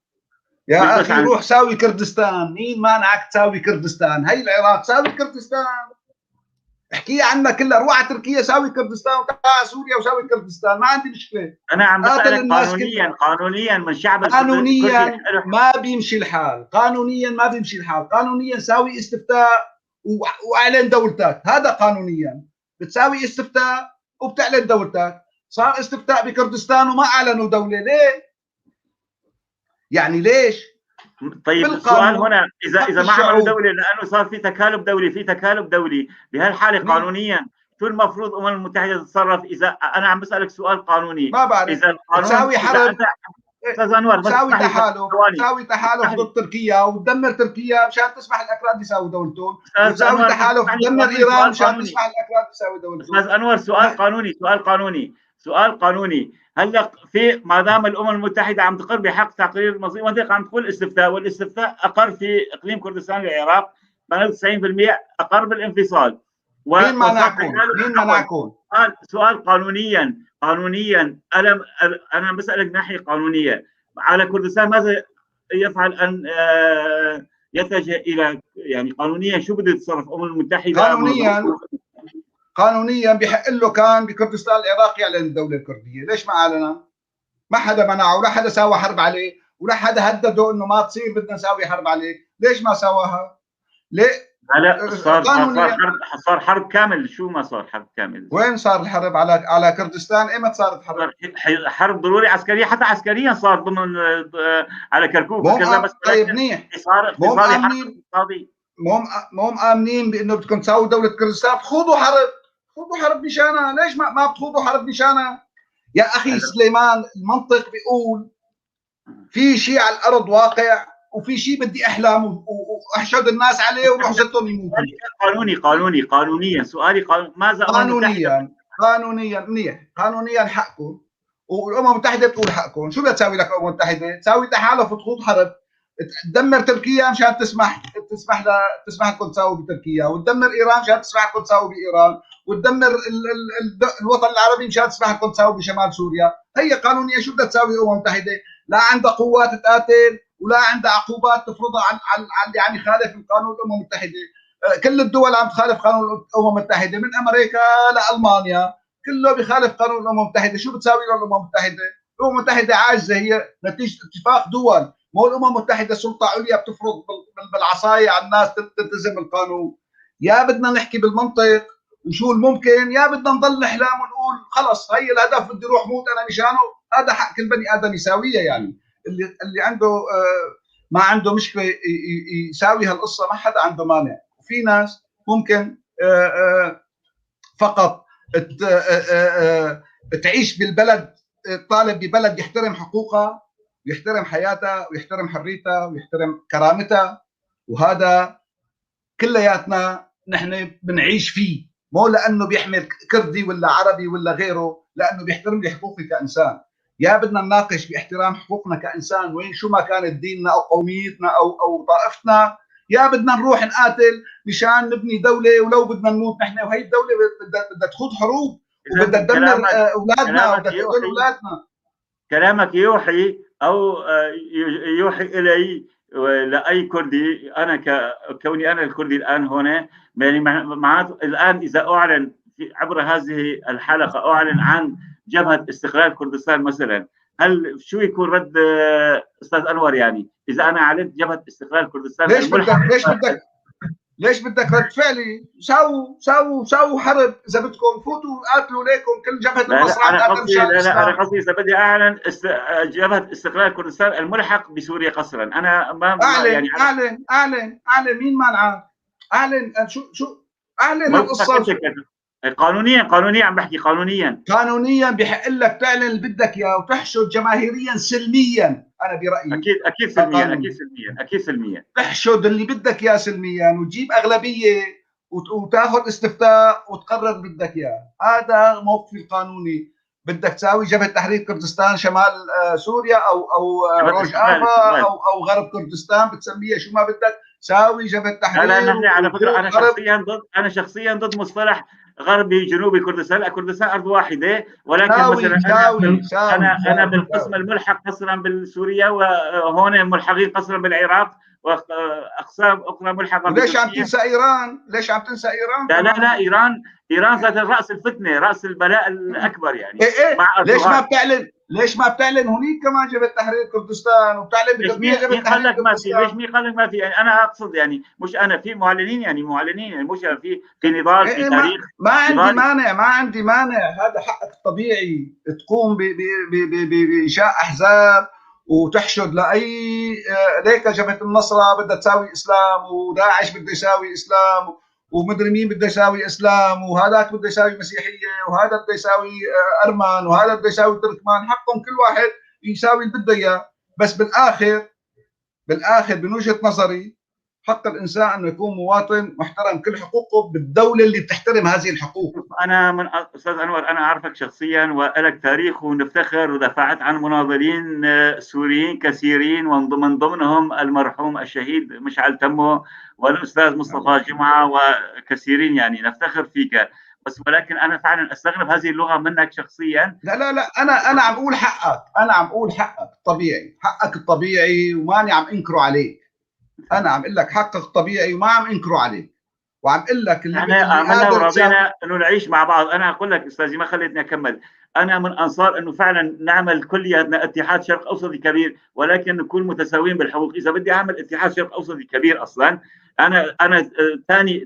يا أخي روح ساوي كردستان، مين مانعك تساوي كردستان؟ هي العراق ساوي كردستان، احكي عنها كلها، روح على تركيا ساوي كردستان، وتعال سوريا وساوي كردستان، ما عندي مشكلة. أنا عم بسألك قانونيا، قانونيا من شعب قانونيا ما بيمشي الحال، قانونيا ما بيمشي الحال، قانونيا ساوي استفتاء واعلن دولتك. هذا قانونيا بتساوي استفتاء وبتعلن دولتك. صار استفتاء بكردستان وما اعلنوا دولة، ليه؟ يعني ليش؟ طيب السؤال هنا اذا ما عملوا دولة لانه صار في تكالب دولي، في تكالب دولي بهالحالة قانونيا شو المفروض الامم المتحدة تتصرف؟ اذا انا عم بسالك سؤال قانوني، ما بعرف اذا القانون تساوي حرب، استاذ انور تساوي تحالف، تساوي تحالف ضد تركيا وتدمر تركيا مشان تسمح الاكراد يساوي دولتهم، وتساوي تحالف تدمر ايران مشان تسمح الاكراد يساوي دولتهم. استاذ انور سؤال قانوني، سؤال قانوني، سؤال قانوني. هلا في ما دام الامم المتحدة عم تقر بحق تقرير المصير وانت عم تقول استفتاء، والاستفتاء اقر في اقليم كردستان العراق 98% اقر بالانفصال. مين منعكم؟ مين منعكم؟ سؤال قانونيا، قانونيا انا بسالك ناحية قانونية، على كردستان ماذا يفعل ان يتجه الى، يعني قانونيا شو بده يتصرف الامم المتحدة؟ قانونيا قانونيا بحق له كان بكردستان العراق يعلن الدولة الكردية، ليش ما اعلنها؟ ما حدا منعه ولا حدا ساوى حرب عليه ولا حدا هدده انه ما تصير بدنا نساوي حرب عليه، ليش ما سواها؟ ليه؟ هلا صار حرب كامل. شو ما صار حرب كامل؟ وين صار الحرب على كردستان؟ ايمتى صارت حرب؟ حرب ضروري عسكرية، حتى عسكريا صار ضمن على كركوك وكذا، بس طيب منيح صار اقتصادي. مو مآمنين بانه بدكم تساووا دولة كردستان، خوضوا حرب، خوضوا حرب مشانها، ليش ما بتخوضوا حرب مشانها؟ يا اخي سليمان، المنطق بيقول في شيء على الارض واقع وفي شيء بدي احلم واحشد الناس عليه وروح زتهم يموتوا. قانوني قانوني قانونيا سؤالي ماذا قانونيا؟ قانونيا منيح، قانونيا حقكم، والامم المتحدة بتقول حقكم. شو بدها تساوي لك الامم المتحدة؟ تساوي تحالف وتخوض حرب، تدمر تركيا مشان تسمح تسمح تسمح لكم تساووا بتركيا، وتدمر ايران مشان تسمح لكم تساووا بايران، وتدمر الوطن العربي مشان تسمح لكم تساووا بشمال سوريا. هي قانونيا شو بدها تساوي الامم المتحدة؟ لا عندها قوات تقاتل ولا عندها عقوبات تفرضها على اللي عم يخالف القانون الامم المتحدة. كل الدول عم تخالف قانون الامم المتحدة، من امريكا لالمانيا كله بيخالف قانون الامم المتحدة. شو بتساوي له الامم المتحدة؟ الامم المتحدة عاجزه، هي نتيجة اتفاق دول، مو الامم المتحدة سلطة عليا بتفرض بالعصايه على الناس تلتزم القانون. يا بدنا نحكي بالمنطق وشو الممكن، يا بدنا نضل نحلم ونقول خلص هي الهدف بدي اروح موت انا مشانه. هذا حق كل بني ادم يساويها، يعني اللي عنده ما عنده مشكلة يساوي هالقصة، ما حدا عنده مانع. وفي ناس ممكن فقط تعيش بالبلد، طالب ببلد يحترم حقوقها ويحترم حياتها ويحترم حريتها ويحترم كرامتها، وهذا كلياتنا نحن بنعيش فيه، مو لانه بيحمل كردي ولا عربي ولا غيره، لانه بيحترم لي حقوقي كانسان. يا بدنا نناقش باحترام حقوقنا كانسان وين شو ما كانت ديننا او قوميتنا او طائفتنا، يا بدنا نروح نقاتل مشان نبني دولة ولو بدنا نموت نحن، وهي الدولة بدها تخوض حروب وبدها تدمر اولادنا وبدها تقتل اولادنا. كلامك يوحي او يوحي الي لاي كردي، انا كوني انا الكردي الان هنا، يعني معناته الان اذا اعلن عبر هذه الحلقة اعلن عن جبهة استقلال كردستان مثلا، هل شو يكون رد استاذ انور؟ يعني اذا انا اعلنت جبهة استقلال كردستان، ليش بدك رد فعلي؟ ساووا حرب اذا بدكم، فوتوا قاتلوا ليكم كل جبهة النصر. لا انا قصدي اذا بدي اعلن جبهة استقلال كردستان الملحق بسوريا قسرا، انا ما اعلن يعني اعلن اعلن اعلن، مين مانعك؟ اعلن شو اعلن القصة قانونيا. قانونيا عم بحكي، قانونيا قانونيا بحق لك تعلن اللي بدك اياه وتحشد جماهيريا سلميا. انا برايي اكيد سلميا، اكيد سلميا، اكيد سلميا، تحشد اللي بدك اياه سلميا وتجيب اغلبية وتاخذ استفتاء وتقرر بدك اياه. هذا موقفي القانوني. بدك تساوي جبهة تحرير كردستان شمال سوريا او روج افا او غرب كردستان، بتسميها شو ما بدك، ساوي جبهة تحرير. لا نحن على فكرة انا شخصيا ضد مصطلح غربي جنوبي كردستان. كردستان ارض واحدة، ولكن مثلا انا بالقسم الملحق قسرا بالسوريا، وهون ملحقين قسرا بالعراق، واقسام اخرى ملحقه. ليش عم تنسى ايران؟ ليش عم تنسى ايران؟ لا لا لا، ايران ذات راس الفتنة، راس البلاء الاكبر يعني. إيه؟ ليش ما بتعلن؟ ليش ما بتعلن هنيك كمان جبهة تحرير كردستان وبتعلن بتركيا جبهة تحرير كردستان؟ ليش مين قال لك ما في؟ يعني انا اقصد يعني مش انا، في معلنين يعني معلنين، يعني مش في نضال في تاريخ. ما عندي مانع، ما عندي مانع، هذا حقك الطبيعي تقوم بانشاء احزاب وتحشد لاي. ليك جبهة النصرة بدها تساوي اسلام، وداعش بده يساوي اسلام، ومدري مين بده يساوي اسلام، وهذاك بده يساوي مسيحية، وهذا بده يساوي ارمن، وهذا بده يساوي تركمان. حقهم كل واحد يساوي اللي بده اياه، بس بالاخر من وجهه نظري حق الانسان انه يكون مواطن محترم كل حقوقه بالدولة اللي بتحترم هذه الحقوق. انا من استاذ انور، انا اعرفك شخصيا ولك تاريخ ونفتخر، ودافعت عن مناضلين سوريين كثيرين، ومن ضمنهم المرحوم الشهيد مشعل تمو والاستاذ مصطفى جمعه وكثيرين، يعني نفتخر فيك. بس ولكن انا فعلا استغرب هذه اللغة منك شخصيا. لا لا لا، انا عم اقول حقك، انا عم اقول حقك الطبيعي، حقك الطبيعي، وماني عم انكره عليك. انا عم اقول لك حقك الطبيعي وما عم انكره عليك، وعم اقول لك اللي عملنا ورضينا انه نعيش مع بعض. انا اقول لك استاذي، ما خليتني اكمل، انا من انصار انه فعلا نعمل كلياتنا اتحاد شرق اوسطي كبير، ولكن نكون متساويين بالحقوق. اذا بدي اعمل اتحاد شرق اوسطي كبير، اصلا انا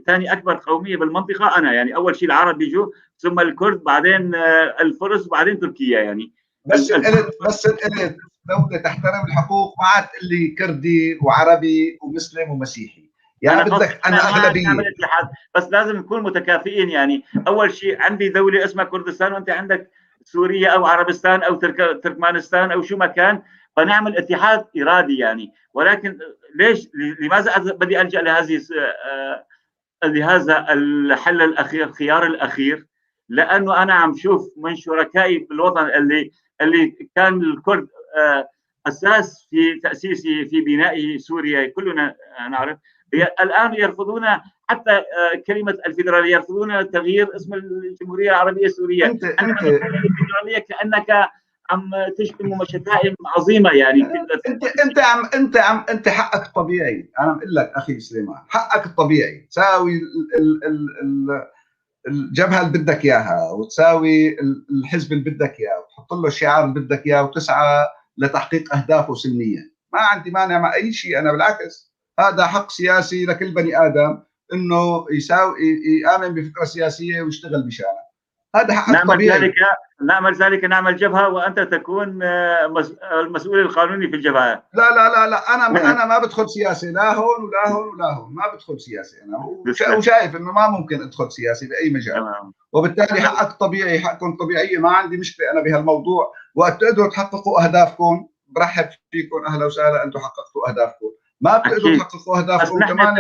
ثاني اكبر قومية بالمنطقة انا، يعني اول شيء العرب بيجوا، ثم الكرد، بعدين الفرس، بعدين تركيا. يعني بس قلت دولة تحترم الحقوق، ما عاد تقول لي كردي وعربي ومسلم ومسيحي، يعني بدك انا اغلبية، بس لازم نكون متكافئين. يعني اول شيء عندي دولة اسمها كردستان، وانت عندك سوريا او عربستان او تركمانستان او شو ما كان، فنعمل اتحاد ارادي يعني. ولكن ليش، لماذا بدي الجا لهذه لهذا الحل الاخير، الخيار الاخير؟ لانه انا عم شوف من شركائي بالوطن اللي كان الكرد اساس في تاسيسه، في بناء سوريا، كلنا نعرف. الان يرفضون حتى كلمة الفيدرالية، يرفضون تغيير اسم الجمهورية العربية السورية. انت الفيدرالية كانك عم تشتم شتائم عظيمة يعني. انت انت حقك الطبيعي، انا بقول لك اخي سليمان، حقك الطبيعي تساوي الجبهة اللي بدك اياها، وتساوي الحزب اللي بدك اياه، وتحط له الشعار اللي بدك اياه، وتسعى لتحقيق اهدافه سلميا. ما عندي مانع مع اي شيء، انا بالعكس هذا حق سياسي لكل بني ادم انه يساوي، يامن بفكره سياسية ويشتغل بشانها. هذا حق طبيعي. نعمل ذلك، نعمل جبهة وانت تكون المسؤول القانوني في الجبهة. لا لا لا لا، انا ما بدخل سياسة، لا هون ولا هون ولا هون، ما بدخل سياسة انا، وشايف انه ما ممكن ادخل سياسي باي مجال. وبالتالي حقك طبيعي، حقكم طبيعية، ما عندي مشكلة انا بهالموضوع. وقت تقدروا تحققوا اهدافكم برحب فيكم، اهلا وسهلا، انتم حققتوا اهدافكم. ما بتقدروا تحققوا اهدافكم كمان.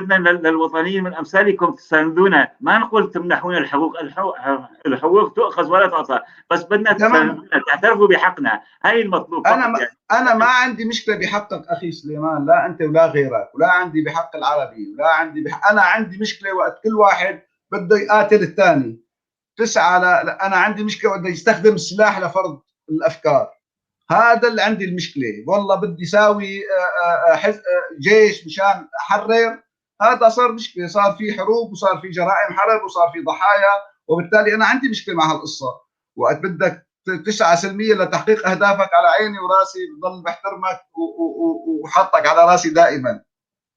بدنا للوطنيين من امثالكم تساندونا، ما نقول تمنحونا الحقوق، الحقوق تؤخذ ولا تعطى، بس بدنا تساندونا، تعترفوا بحقنا، هاي المطلوب. انا ما عندي مشكلة بحقك اخي سليمان، لا انت ولا غيرك، ولا عندي بحق العربي، ولا عندي انا عندي مشكلة وقت كل واحد بده يقاتل الثاني. تسعى انا عندي مشكلة وقت يستخدم السلاح لفرض الافكار. هذا اللي عندي المشكلة. والله بدي ساوي جيش مشان احرر، هذا صار مشكلة، صار في حروب وصار في جرائم حرب وصار في ضحايا، وبالتالي انا عندي مشكلة مع هالقصة. وقت بدك تسعى سلمية لتحقيق اهدافك على عيني وراسي، بضل بحترمك وحطك على راسي دائما.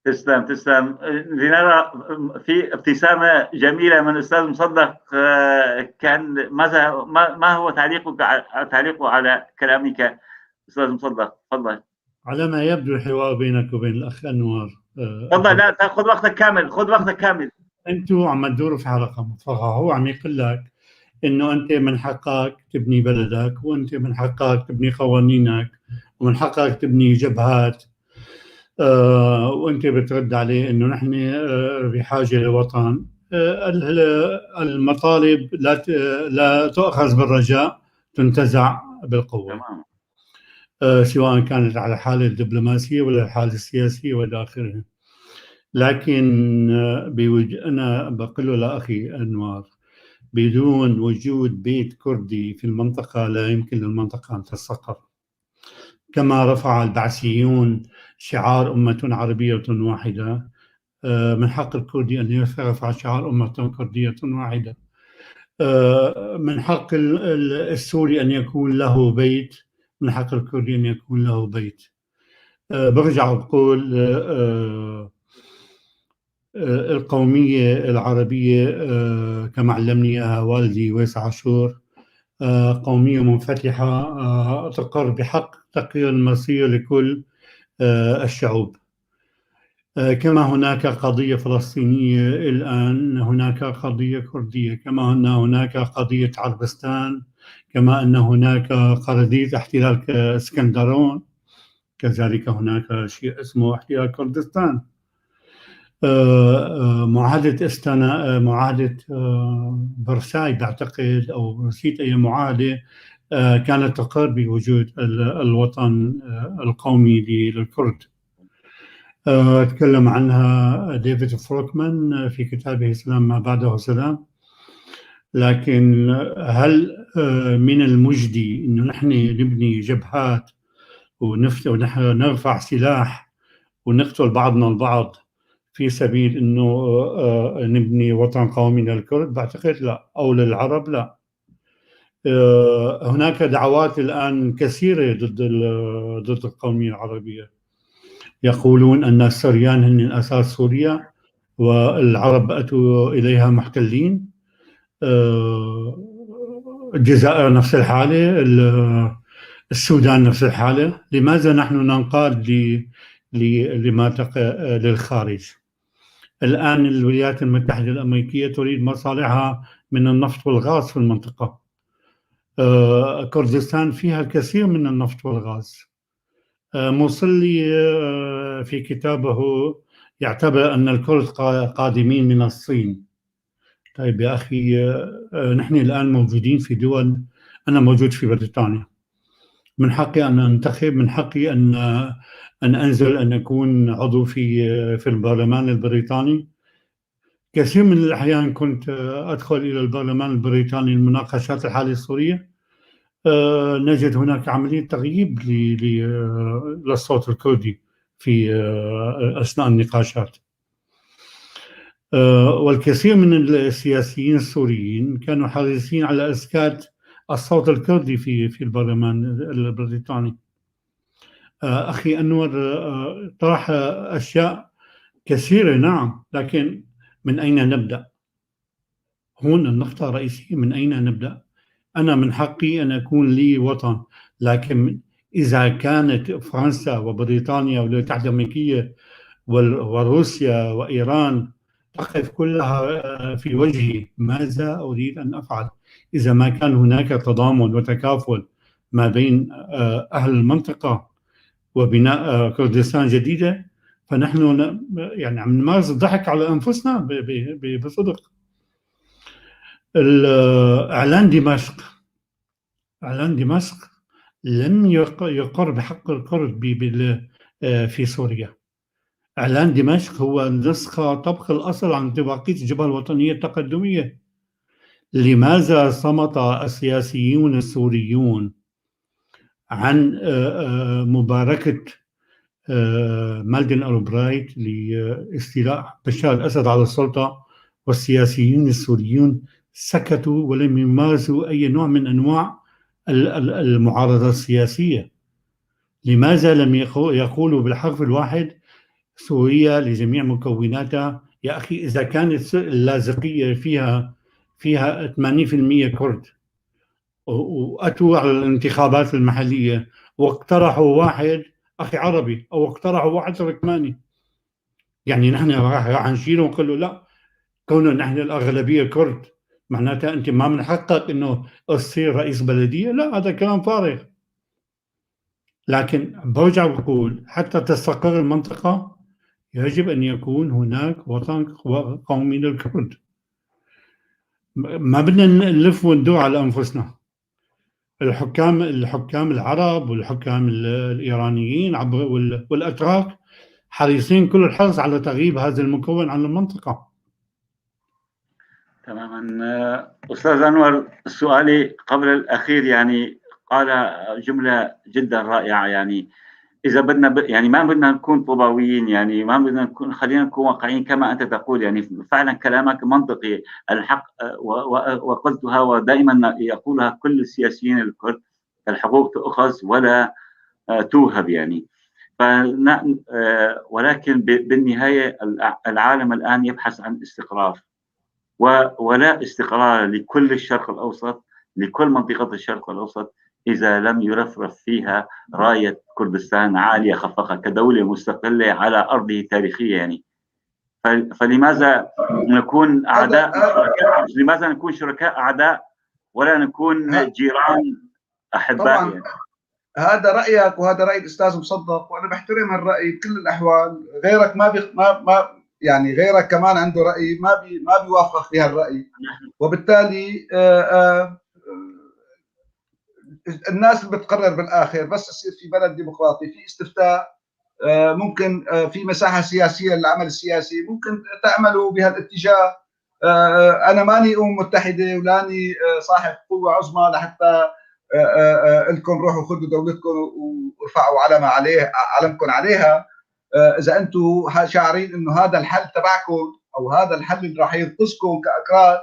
تسلم تسلم. لنرى في ابتسامة جميلة من الاستاذ مصدق، كان ماذا ما هو تعليقه على كلامك استاذ مصدق؟ تفضل. على ما يبدو الحوار بينك وبين الاخ انور. تفضل، لا تاخذ وقتك كامل، خذ وقتك كامل. انتم عم تدوروا في حلقة مفرغة، هو عم يقول لك انه انت من حقك تبني بلدك، وانت من حقك تبني قوانينك، ومن حقك تبني جبهات، وانت بترد عليه انه نحن بحاجة لوطن. المطالب لا تؤخذ بالرجاء، تنتزع بالقوة. تمام. سواء كانت على الحالة الدبلوماسية ولا الحالة السياسية والى اخره. لكن انا بقول له لاخي انوار، بدون وجود بيت كردي في المنطقة لا يمكن للمنطقة ان تستقر. كما رفع البعثيون شعار أمة عربية واحدة، من حق الكردي أن يرفع شعار أمة كردية واحدة. من حق السوري أن يكون له بيت، من حق الكردي أن يكون له بيت. برجع بقول القومية العربية كما علمني إياها والدي ويس عاشور، قومية منفتحة تقر بحق تقرير المصير لكل الشعوب. كما هناك قضية فلسطينية الآن هناك قضية كردية، كما أن هناك قضية عربستان، كما أن هناك قضية احتلال اسكندرون، كذلك هناك شيء اسمه احتلال كردستان. معاهدة استانا، معاهدة فرساي بعتقد، أو نسيت أي معاهدة، كانت تقر بوجود الوطن القومي للكرد. تكلم عنها ديفيد فروكمان في كتابه سلام ما بعده سلام. لكن هل من المجدي أنه نحن نبني جبهات ونحن نرفع سلاح ونقتل بعضنا البعض في سبيل أنه نبني وطن قومي للكرد؟ بعتقد لا، أو للعرب لا. هناك دعوات الآن كثيرة ضد القومية العربية، يقولون أن السريان هن أساس سوريا والعرب أتوا إليها محتلين. الجزائر نفس الحالة، السودان نفس الحالة. لماذا نحن ننقاد لما للخارج؟ الآن الولايات المتحدة الأمريكية تريد مصالحها من النفط والغاز في المنطقة. كردستان فيها الكثير من النفط والغاز. موصلي في كتابه يعتبر أن الكرد قادمين من الصين. طيب يا أخي، نحن الآن موجودين في دول، أنا موجود في بريطانيا، من حقي أن أنتخب، من حقي أن أنزل أن أكون عضو في البرلمان البريطاني. كثير من الأحيان كنت أدخل إلى البرلمان البريطاني لمناقشات الحالة السورية، نجد هناك عملية تغييب للصوت الكردي في أثناء النقاشات. والكثير من السياسيين السوريين كانوا حريصين على إسكات الصوت الكردي في البرلمان البريطاني. أخي أنور طرح أشياء كثيرة، نعم، لكن من أين نبدأ؟ هون النقطة الرئيسية، من أين نبدأ؟ أنا من حقي أن أكون لي وطن، لكن إذا كانت فرنسا وبريطانيا والولايات المتحدة الأمريكية وروسيا وإيران تقف كلها في وجهي، ماذا أريد أن أفعل؟ إذا ما كان هناك تضامن وتكافل ما بين أهل المنطقة وبناء كردستان جديدة، فنحن يعني عم نمارس الضحك على أنفسنا بصدق. إعلان دمشق، إعلان دمشق لم يقر بحق الكرد في سوريا. إعلان دمشق هو نسخة طبق الأصل عن اتفاقية الجبهة الوطنية التقدمية. لماذا صمت السياسيون السوريون عن مباركة مالدين ألبرايت لاستيلاء بشار الأسد على السلطة، والسياسيون السوريون سكتوا ولم يمارسوا أي نوع من أنواع المعارضة السياسية؟ لماذا لم يقولوا بالحرف الواحد سوريا لجميع مكوناتها؟ يا أخي إذا كانت اللاذقية فيها 80% كرد، وأتوا على الانتخابات المحلية واقترحوا واحد أخي عربي أو اقترحوا واحد تركماني، يعني نحن راح نشيله ونقول له لا، كونه نحن الأغلبية كرد معناتها أنت ما من حقك إنه تصير رئيس بلدية؟ لا، هذا كلام فارغ. لكن برجع بقول حتى تستقر المنطقة يجب أن يكون هناك وطن قومي للكرد. ما بدنا نلف وندور على أنفسنا. الحكام العرب والحكام الإيرانيين والأتراك حريصين كل الحرص على تغييب هذا المكون عن المنطقة. تماما. أستاذ أنور، سؤالي قبل الأخير، يعني قال جملة جدا رائعة، يعني إذا بدنا يعني ما بدنا نكون طوباويين، يعني ما بدنا نكون، خلينا نكون واقعيين كما أنت تقول. يعني فعلا كلامك منطقي، الحق وقلتها ودائما يقولها كل السياسيين الكرد، الحقوق تؤخذ ولا توهب يعني. ولكن بالنهاية العالم الآن يبحث عن استقرار، ولا استقرار لكل الشرق الأوسط، لكل منطقة الشرق الأوسط، إذا لم يرفرف فيها راية كردستان عالية خفقة كدولة مستقلة على أرضه التاريخية يعني. فلماذا نكون أعداء؟ لماذا نكون شركاء أعداء ولا نكون جيران أحباء يعني؟ هذا رأيك وهذا رأي الأستاذ مصدق، وأنا بحترم هالرأي بكل الأحوال. غيرك ما بي ما ما يعني غيرك كمان عنده رأي ما بيوافقك في هالرأي، وبالتالي الناس اللي بتقرر بالآخر. بس يصير في بلد ديمقراطي، في استفتاء، ممكن في مساحة سياسية للعمل السياسي، ممكن تعملوا بهالاتجاه. أنا ماني أمم متحدة ولاني صاحب قوة عظمى لحتى لكم روحوا خذوا دولتكم وارفعوا علم عليه علمكم عليها. إذا أنتم شاعرين إنه هذا الحل تبعكم أو هذا الحل اللي راح ينقذكم كأكراد،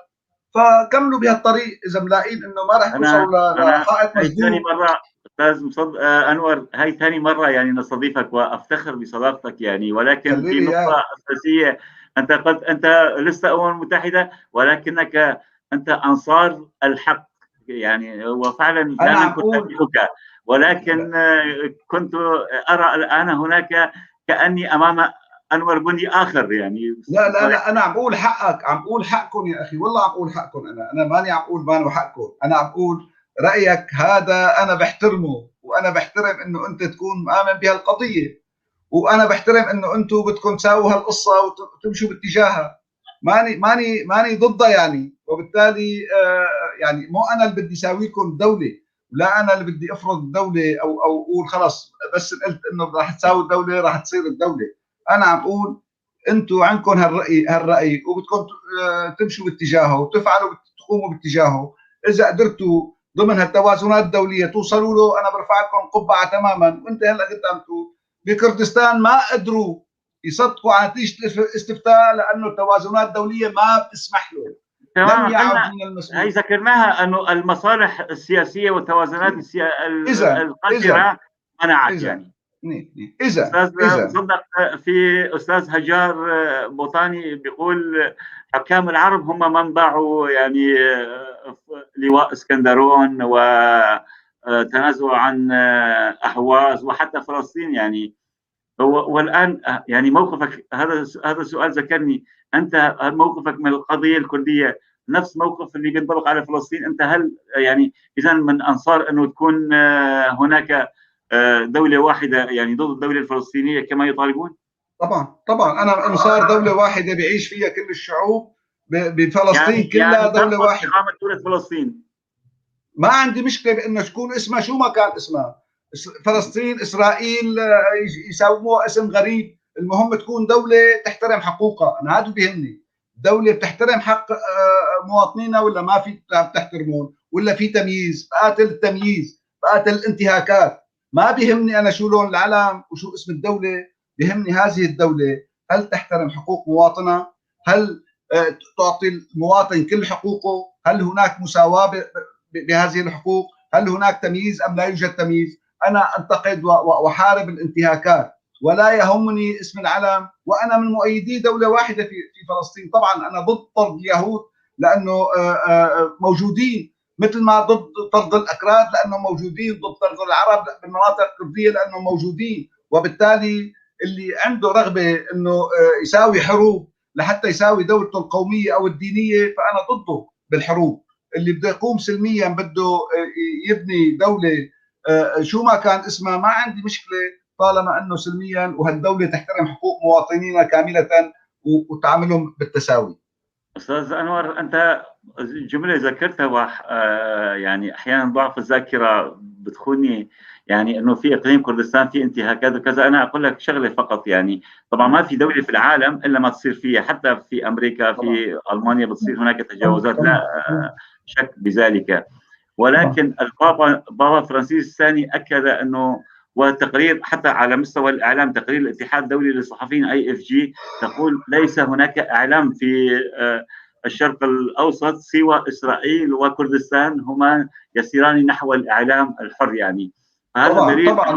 فكملوا بهالطريق. إذا ملاقين إنه ما راح توصلوا لحائط مسدود. ثاني مرة أستاذ أنور، هاي ثاني مرة يعني نستضيفك وأفتخر بصداقتك يعني، ولكن في نقطة أساسية، أنت قلت أنت لست أمم المتحدة ولكنك أنت أنصار الحق يعني، وفعلا لا ننكر تاريخك، ولكن كنت أرى الآن هناك كأني أمام أنور بني آخر يعني. لا لا لا، أنا عم أقول حقك، عم أقول حقكم يا أخي، والله عم أقول حقكم. أنا ماني عم أقول مانو حقكم، أنا عم أقول رأيك هذا أنا بحترمه، وأنا بحترم إنه أنت تكون مآمن بهالقضية، وأنا بحترم إنه أنتم بدكم تساووا هالقصة وتمشوا باتجاهها. ماني ماني ماني ضدها يعني، وبالتالي يعني مو أنا اللي بدي ساويكم دولة، ولا أنا اللي بدي أفرض الدولة أو أقول خلص بس قلت إنه راح تساوي الدولة راح تصير الدولة. أنا عم بقول أنتم عندكم هالرأي وبدكم تمشوا باتجاهه وتفعلوا تقوموا باتجاهه. إذا قدرتوا ضمن هالتوازنات الدولية توصلوا له، أنا برفع لكم قبعة تماما. وأنت هلا كنت عم تقول بكردستان ما قدروا يصدقوا على نتيجة الاستفتاء لأنه التوازنات الدولية ما بتسمح له. لم يعد من المسؤول. هي ذكرناها أنه المصالح السياسية والتوازنات القادرة منعت يعني. إذا صدق في أستاذ هجار بوطاني بيقول حكام العرب هم من باعوا يعني لواء اسكندرون وتنازلوا عن أحواز وحتى فلسطين يعني. والآن يعني موقفك، هذا السؤال ذكرني، أنت موقفك من القضية الكردية نفس موقف اللي بينطبق على فلسطين؟ أنت هل يعني إذا من أنصار أنه تكون هناك دولة واحدة يعني ضد الدولة الفلسطينية كما يطالبون؟ طبعا طبعا، أنا أنصار دولة واحدة بيعيش فيها كل الشعوب بفلسطين، يعني كلها يعني دولة واحدة. إقامة دولة فلسطين ما عندي مشكلة بأنه تكون اسمها شو ما كان اسمها، فلسطين، إسرائيل، يسموها اسم غريب، المهم تكون دولة تحترم حقوقها. أنا هذا بيهمني، دولة بتحترم حق مواطنينها ولا ما في بتحترمون، ولا في تمييز. بقاتل التمييز، بقاتل الانتهاكات. ما بيهمني أنا شو لون العلم وشو اسم الدولة، بيهمني هذه الدولة هل تحترم حقوق مواطنها؟ هل تعطي المواطن كل حقوقه؟ هل هناك مساواة بهذه الحقوق؟ هل هناك تمييز أم لا يوجد تمييز؟ أنا أنتقد وأحارب الانتهاكات، ولا يهمني اسم العلم، وأنا من مؤيدي دولة واحدة في فلسطين. طبعا أنا ضد طرد اليهود لأنه موجودين، مثل ما ضد طرد الأكراد لأنه موجودين، ضد طرد العرب بالمناطق الكردية لأنه موجودين. وبالتالي اللي عنده رغبة أنه يساوي حروب لحتى يساوي دولته القومية أو الدينية فأنا ضده بالحروب. اللي بده يقوم سلميا، بده يبني دولة شو ما كان اسمها، ما عندي مشكلة طالما أنه سلميا، وهالدولة تحترم حقوق مواطنينا كاملة وتعاملهم بالتساوي. أستاذ أنور، أنت جملة ذكرتها يعني أحيانا ضعف الذاكرة بتخوني، يعني أنه في إقليم كردستان في انتهاكات وكذا. أنا أقول لك شغلة فقط، يعني طبعا ما في دولة في العالم إلا ما تصير فيها، حتى في أمريكا، في ألمانيا بتصير هناك تجاوزات، لا شك بذلك. ولكن البابا بابا فرانسيس الثاني أكد أنه وتقرير حتى على مستوى الاعلام، تقرير الاتحاد الدولي للصحفيين IFJ تقول ليس هناك اعلام في الشرق الاوسط سوى اسرائيل وكردستان، هما يسيران نحو الاعلام الحر. يعني هذا طبعا طبعا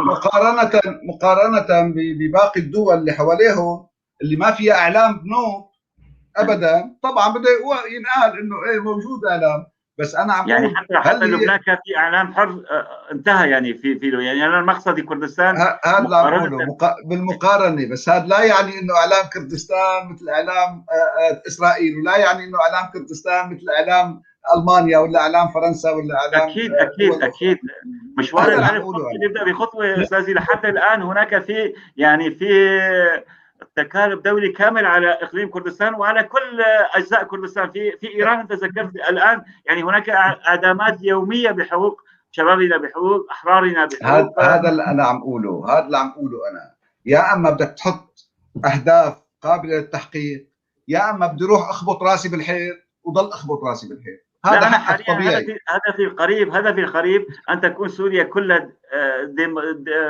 مقارنة بباقي الدول اللي حواليهم اللي ما فيها اعلام بنوب ابدا، طبعا بده ينقال انه ايه موجود اعلام، بس انا عم يعني حتى لبنان كان في اعلام حر انتهى. يعني في يعني انا مقصدي كردستان، هذا اللي عم بقوله بالمقارنة، بس هذا لا يعني انه اعلام كردستان مثل اعلام اسرائيل، ولا يعني انه اعلام كردستان مثل اعلام المانيا ولا اعلام فرنسا ولا اعلام اكيد اكيد اكيد مشوار الالف يبدا بخطوة استاذي. لحد الان هناك في يعني في تكالب دولي كامل على اقليم كردستان وعلى كل اجزاء كردستان. في ايران انت ذكرت الان، يعني هناك اعدامات يومية بحقوق شبابنا، بحقوق احرارنا، بحقوق هذا اللي انا عم اقوله، هذا اللي عم اقوله انا. يا اما بدك تحط اهداف قابله للتحقيق، يا اما بدي اروح اخبط راسي بالحيط وضل اخبط راسي بالحيط. هذا حق طبيعي. هدفي القريب ان تكون سوريا كلها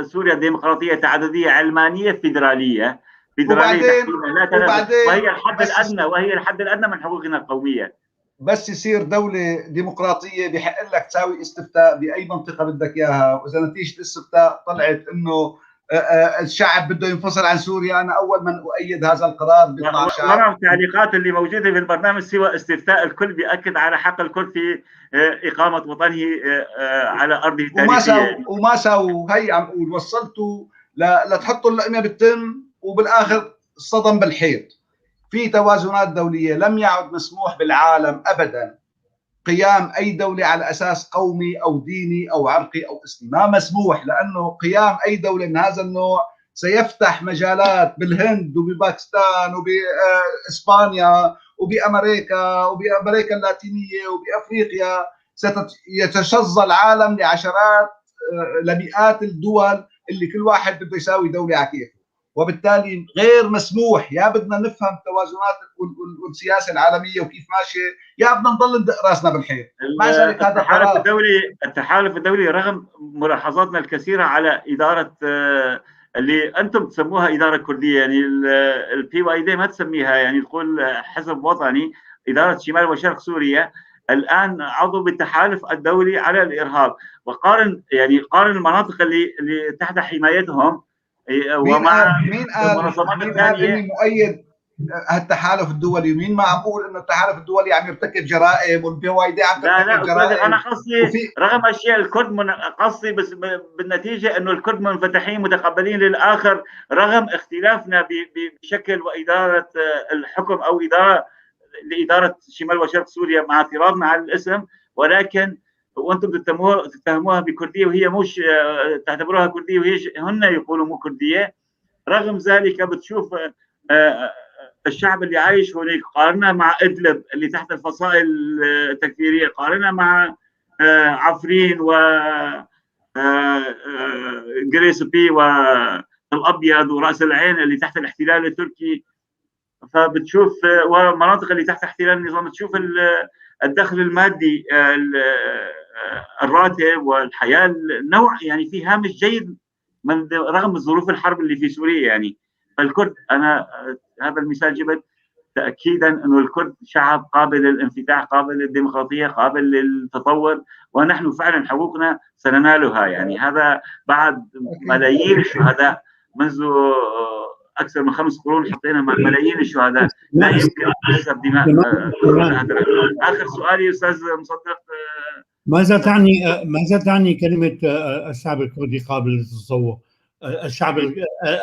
سوريا ديمقراطية تعددية علمانية فيدرالية. وبعدين وهي الحد الادنى، وهي الحد الادنى من حقوقنا القومية. بس يصير دولة ديمقراطية بحق لك تساوي استفتاء باي منطقة بدك اياها، واذا نتيجة الاستفتاء طلعت انه الشعب بده ينفصل عن سوريا، انا اول من اؤيد هذا القرار. بيطلع شعب. التعليقات اللي موجودة في البرنامج سوى استفتاء، الكل بياكد على حق الكل في اقامه وطنه على ارضه التاريخية. وما ساووا، هي عم اقول وصلتوا لتحطوا اللقمة بالتم وبالاخر صدم بالحيط. في توازنات دولية لم يعد مسموح بالعالم ابدا قيام اي دولة على اساس قومي او ديني او عرقي او اسلامي، ما مسموح، لانه قيام اي دولة من هذا النوع سيفتح مجالات بالهند وبباكستان وباسبانيا وبامريكا وبامريكا اللاتينية وبافريقيا. سيتشظى العالم لعشرات لمئات الدول اللي كل واحد بده يساوي دولة على كيفه، وبالتالي غير مسموح. يا بدنا نفهم التوازنات والسياسة العالمية وكيف ماشية، يا بدنا نضل ندق راسنا بالحيط. مع ذلك هذا التحالف الدولي رغم ملاحظاتنا الكثيرة على ادارة اللي انتم تسموها ادارة كرديه، يعني ال PYD ما تسميها، يعني تقول حزب وطني، ادارة شمال وشرق سوريا الان عضو بالتحالف الدولي على الارهاب. وقارن يعني قارن المناطق اللي تحت حمايتهم ومع مين قال اني مؤيد هالتحالف الدولي؟ ومين ما عم بقول انه التحالف الدولي عم يرتكب جرائم وال PYD عم ترتكب جرائم؟ لا انا قصدي رغم اشياء الكرد قصدي، بس بالنتيجة انه الكرد منفتحين متقبلين للاخر رغم اختلافنا بشكل واداره الحكم او ادارة لادارة شمال وشرق سوريا مع اعتراضنا على الاسم، ولكن وانتم تتهموها بكرديه وهي مش تعتبروها كرديه وهي هن يقولوا مو كرديه. رغم ذلك بتشوف الشعب اللي عايش هناك، قارنها مع ادلب اللي تحت الفصائل التكفيريه، قارنها مع عفرين و جريسبي والابيض وراس العين اللي تحت الاحتلال التركي، فبتشوف ومناطق اللي تحت احتلال النظام، تشوف الدخل المادي الراتب والحياة النوع، يعني في هامش جيد من رغم ظروف الحرب اللي في سوريا. يعني فالكرد، انا هذا المثال جبت تاكيدا انه الكرد شعب قابل للانفتاح، قابل للديمقراطية، قابل للتطور، ونحن فعلا حقوقنا سننالها. يعني هذا بعد ملايين الشهداء منذ اكثر من 5 قرون، حطينا ملايين الشهداء، لا يمكن ان نكسب دماء. اخر سؤالي استاذ مصدق، ماذا تعني كلمة الشعب الكردي قابل للتطور؟ الشعب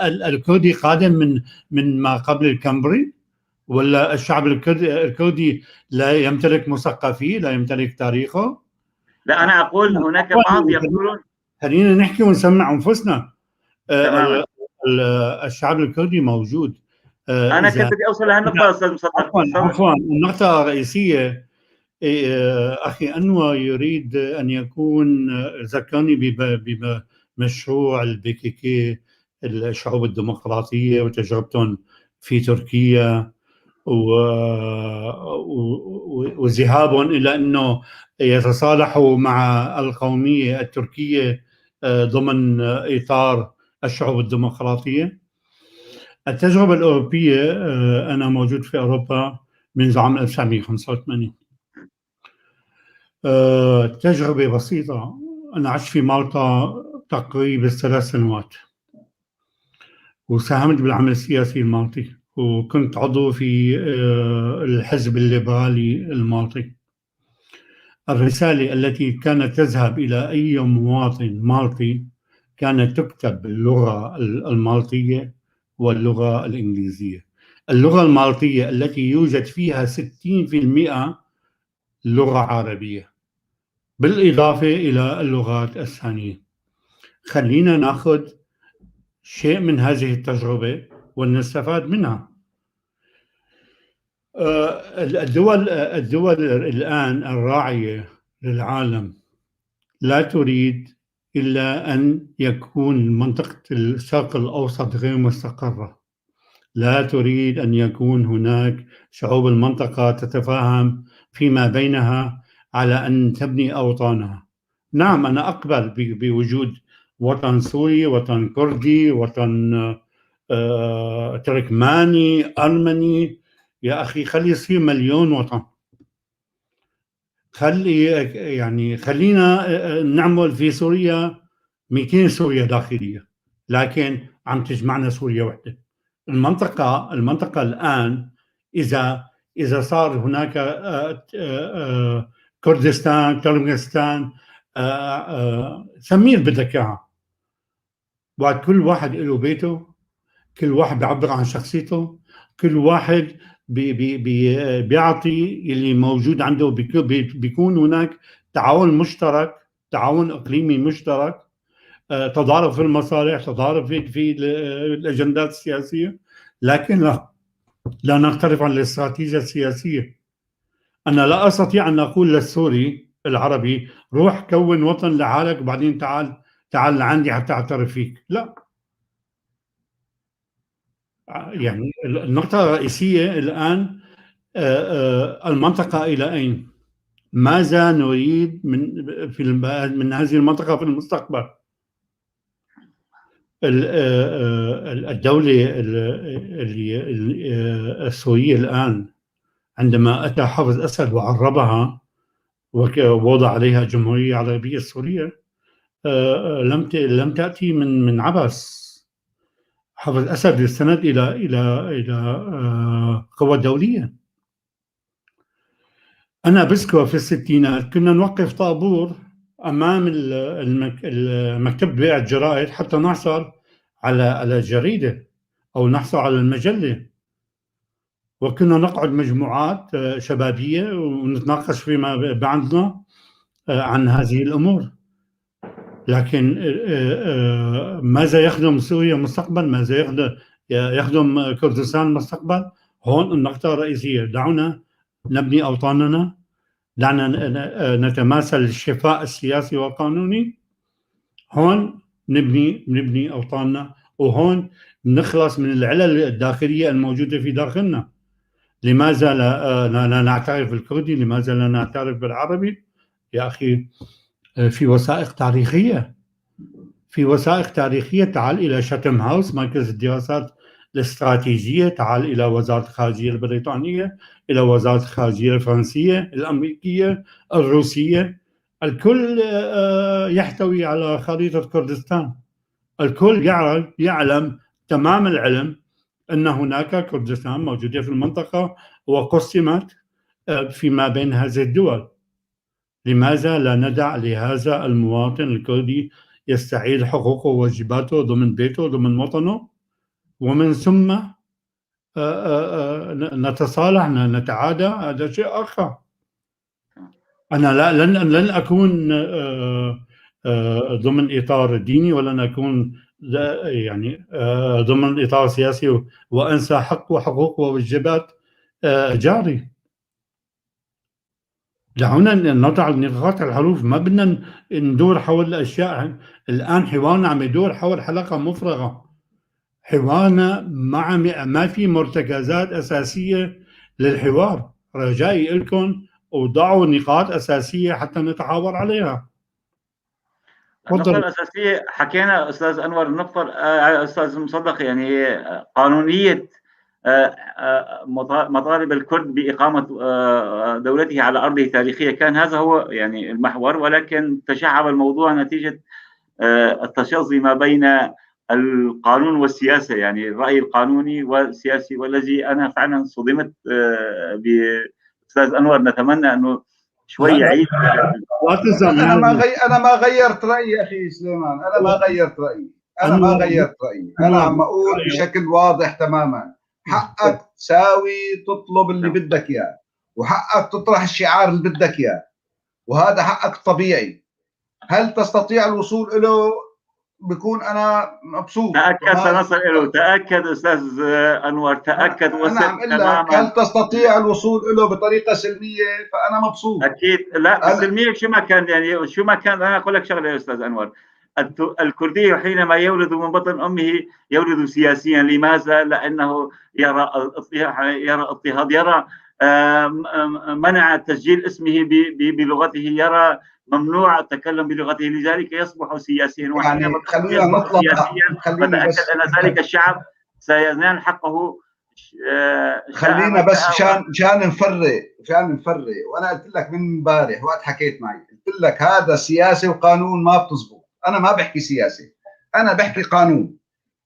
الكردي قادم من ما قبل الكمبري، ولا الشعب الكردي لا يمتلك مثقفيه، لا يمتلك تاريخه؟ لا انا اقول هناك بعض يقولون، خلينا نحكي ونسمع انفسنا. الشعب الكردي موجود. انا كنت بدي اوصل لهالنقطه استاذ مصدق. عفوا، النقطة الرئيسية اخي انور يريد ان يكون، ذكرني بمشروع ال PKK، الشعوب الديمقراطية وتجربتهم في تركيا وذهابهم الى انه يتصالحوا مع القومية التركية ضمن إطار الشعوب الديمقراطية. التجربة الأوروبية، أنا موجود في أوروبا منذ عام 1985. تجربة بسيطة، أنا عشت في مالطا تقريبا 3 سنوات وساهمت بالعمل السياسي المالطي، وكنت عضو في الحزب الليبرالي المالطي. الرسالة التي كانت تذهب إلى أي مواطن مالطي كانت تكتب باللغة المالطية واللغة الإنجليزية. اللغة المالطية التي يوجد فيها 60% لغة عربية بالإضافة إلى اللغات الثانية. خلينا ناخذ شيء من هذه التجربة ونستفاد منها. الدول الآن الراعية للعالم لا تريد إلا أن يكون منطقة الشرق الأوسط غير مستقرة، لا تريد أن يكون هناك شعوب المنطقة تتفاهم فيما بينها على أن تبني أوطانها. نعم أنا أقبل بوجود وطن سوري، وطن كردي، وطن تركماني، أرمني. يا أخي خلي يصير مليون وطن، خلينا نعمل في سوريا 200 سوريا داخلية، لكن عم تجمعنا سوريا وحدة. المنطقة الآن إذا صار هناك كردستان، تركستان، سميه اللي بدك إياها، وقت كل واحد له بيته، كل واحد بيعبر عن شخصيته، كل واحد بي بي بي بيعطي اللي موجود عنده، بيكون هناك تعاون مشترك، تعاون إقليمي مشترك، تضارب في المصالح، تضارب في الأجندات السياسية، لكن لا نختلف عن الاستراتيجية السياسية. أنا لا أستطيع أن أقول للسوري العربي روح كون وطن لحالك وبعدين تعال لعندي حتى أعترف فيك، لا. يعني النقطة الرئيسية الآن المنطقة إلى أين؟ ماذا نريد من هذه المنطقة في المستقبل؟ الدولة السورية الآن عندما أتى حافظ أسد وعربها ووضع عليها الجمهورية العربية السورية، لم تأتي من عبث. حافظ أسد يستند إلى قوى دولية. أنا بذكر في الستينات كنا نوقف طابور أمام المكتب بيع الجرائد حتى نحصل على الجريدة أو نحصل على المجلة، وكنا نقعد مجموعات شبابية ونتناقش فيما بعدنا عن هذه الأمور. لكن ماذا يخدم سوريا مستقبل؟ ماذا يخدم كردستان المستقبل؟ هون النقطة الرئيسية. دعونا نبني أوطاننا، دعنا نتماثل الشفاء السياسي والقانوني. هون نبني أوطاننا، وهون نخلص من العلل الداخلية الموجودة في داخلنا. لماذا لا نعترف بالكردي؟ لماذا لا نعترف بالعربي؟ يا أخي في وثائق تاريخية، في وثائق تاريخية. تعال إلى شاتم هاوس مركز الدراسات الاستراتيجية، تعال إلى وزارة الخارجية البريطانية، إلى وزارة الخارجية الفرنسية، الأمريكية، الروسية، الكل يحتوي على خريطة كردستان. الكل يعلم تمام العلم أن هناك كردستان موجودة في المنطقة وقسمت فيما بين هذه الدول. لماذا لا ندع لهذا المواطن الكردي يستعيد حقوقه وواجباته ضمن بيته ضمن وطنه، ومن ثم نتصالح نتعادى؟ هذا شيء آخر. أنا لا لن أكون ضمن إطار ديني، ولن أكون يعني ضمن إطار سياسي وأنسى حق وحقوق وواجبات جاري. دعونا نضع النقاط على الحروف، ما بدنا ندور حول الأشياء. الآن حوارنا عم يدور حول حلقة مفرغة، حوارنا ما في مرتكزات أساسية للحوار. رجائي لكم وضعوا نقاط أساسية حتى نتحاور عليها. النقطة الأساسية حكينا أستاذ أنور، النقطة أستاذ مصدق، يعني قانونية مطالب الكرد بإقامة دولته على أرضه التاريخية، كان هذا هو يعني المحور، ولكن تشعب الموضوع نتيجة التشظي ما بين القانون والسياسة، يعني الرأي القانوني والسياسي، والذي أنا فعلا صدمت بأستاذ أنور. نتمنى أنه شوي يعيد. أنا ما غيرت رأيي أخي سليمان، أنا ما غيرت رأيي، أنا ما غيرت رأيي، أنا عم أقول بشكل واضح تماما، حقك تساوي تطلب اللي بدك إياه، وحقك تطرح الشعار اللي بدك إياه، وهذا حقك طبيعي. هل تستطيع الوصول له؟ بكون أنا مبسوط. تأكد سنصل له، تأكد أستاذ أنور، تأكد. أنا عم أقول لك هل تستطيع الوصول له بطريقة سلمية؟ فأنا مبسوط. أكيد لا، السلمية شو ما كان، يعني شو ما كان. أنا أقول لك شغلة يا أستاذ أنور، الكردي حينما يولد من بطن أمه يولد سياسيا. لماذا؟ لأنه يرى اضطهاد، يرى منع تسجيل اسمه بلغته، يرى ممنوع التكلم بلغته، لذلك يصبح سياسيا. يعني خلينا نطلع سياسيا، فتأكد أن ذلك الشعب سينال حقه. خلينا بس مشان نفرق، وانا قلت لك من امبارح وقت حكيت معي، قلت لك هذا سياسة وقانون ما بتزبط. انا ما بحكي سياسة، انا بحكي قانون.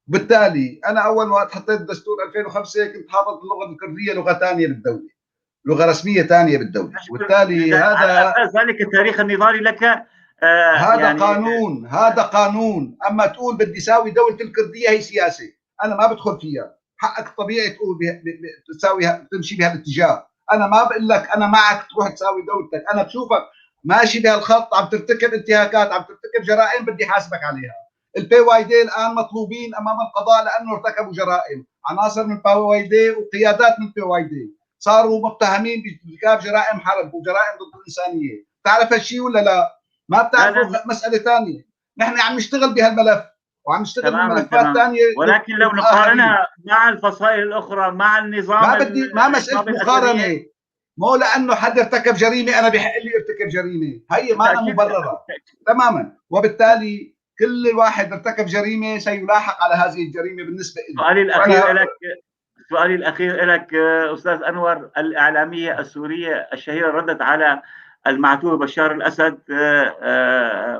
بالتالي انا اول وقت حطيت دستور 2005 كنت حاطط اللغة الكردية لغة ثانية بالدولة، لغة رسمية ثانية بالدولة، وبالتالي هذا ذلك التاريخ النضالي لك. هذا يعني قانون، هذا قانون. اما تقول بدي ساوي دولة الكردية هي سياسة، انا ما بدخل فيها. حقك الطبيعي تقول تساوي تمشي بهالاتجاه. انا ما بقول لك انا معك تروح تساوي دولتك، انا بشوفك ماشي بهالخط، عم ترتكب انتهاكات، عم ترتكب جرائم، بدي حاسبك عليها. ال PYD الان مطلوبين امام القضاء لانه ارتكبوا جرائم، عناصر من PYD وقيادات من PYD صاروا متهمين بارتكاب جرائم حرب وجرائم ضد الانسانية. بتعرف هالشيء ولا لا؟ ما بتعرفوا. مسالة ثانية، نحن عم نشتغل بهالملف وعم نشتغل بملفات ثانية، ولكن لو نقارنها مع الفصائل الاخرى مع النظام، ما بدي، ما مسالة مقارنة. مو لانه حد ارتكب جريمة انا بحق لي ارتكب جريمة، هي ما مبررة تماما. وبالتالي كل واحد ارتكب جريمة سيلاحق على هذه الجريمة بالنسبة لي. سؤالي الاخير لك استاذ انور، الاعلامية السورية الشهيرة ردت على المعتوه بشار الاسد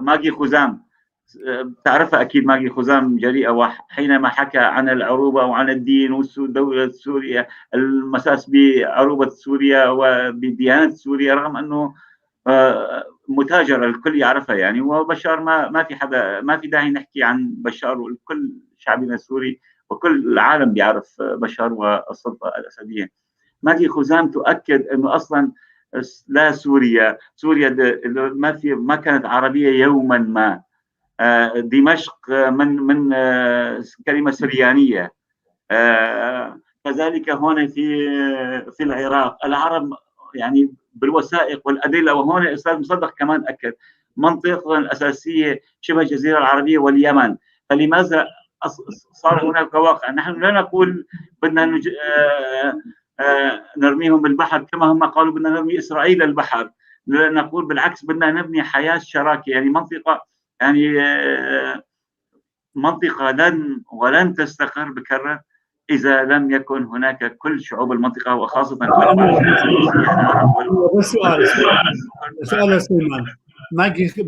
ماجي خزام، تعرفها اكيد ماجي خزام جريئة، وحينما حكى عن العروبة وعن الدين والدولة السورية، المساس بعروبه سوريا وبديانه سوريا، رغم انه متاجره الكل يعرفها يعني. وبشار ما في حدا، ما في داعي نحكي عن بشار، والكل شعبنا السوري وكل العالم بيعرف بشار والسلطة الاسدية. ماجي خزام تؤكد انه اصلا لا سوريا، سوريا ما كانت عربية يوما ما. دمشق من كلمة سريانيه. كذلك هون في العراق العرب يعني بالوثائق والادلة، وهون استاذ مصدق كمان اكد منطقتنا الاساسية شبه الجزيرة العربية واليمن. فلماذا صار هناك واقع؟ نحن لا نقول بدنا نرميهم بالبحر كما هم قالوا بدنا نرمي اسرائيل البحر، نقول بالعكس بدنا نبني حياة شراكة، يعني منطقة، يعني منطقة لن ولن تستقر بكرر اذا لم يكن هناك كل شعوب المنطقة وخاصة بس سؤال سليمان،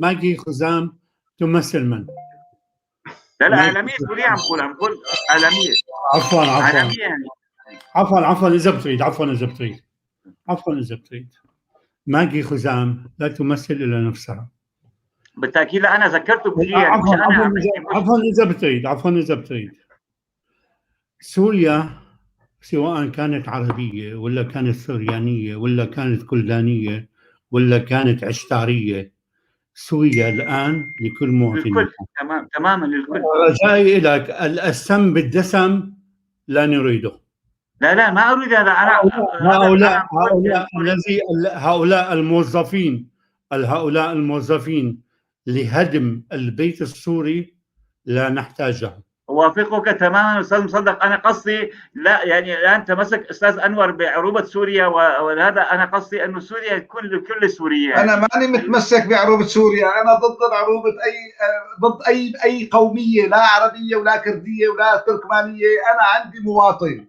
ماجي خزام تمثل من؟ لا اعلامية سورية، عم بقول اعلامية. عفوا عفوا عفوا اذا بتريد، عفوا اذا بتريد، عفوا اذا بتريد. ماجي خزام لا تمثل الا نفسها. بالتاكيد. لا انا ذكرته بشيء يعني، عفوا اذا بتريد، عفوا اذا بتريد. سوريا سواء كانت عربية ولا كانت سريانيه ولا كانت كلدانيه ولا كانت عشتاريه، سوريا الان لكل مواطن، للكل. تمام تماما للكل. رجائي لك السم بالدسم لا نريده. لا ما اريد هذا. انا هؤلاء هؤلاء الموظفين، هؤلاء الموظفين لهدم البيت السوري لا نحتاجهم. أوافقك تماما أستاذ مصدق. أنا قصدي لا، يعني الآن تمسك أستاذ أنور بعروبة سوريا وهذا، أنا قصدي أنه سوريا تكون لكل السوريين. أنا ماني متمسك بعروبة سوريا، أنا ضد العروبة، أي ضد أي قومية، لا عربية ولا كردية ولا تركمانية. أنا عندي مواطن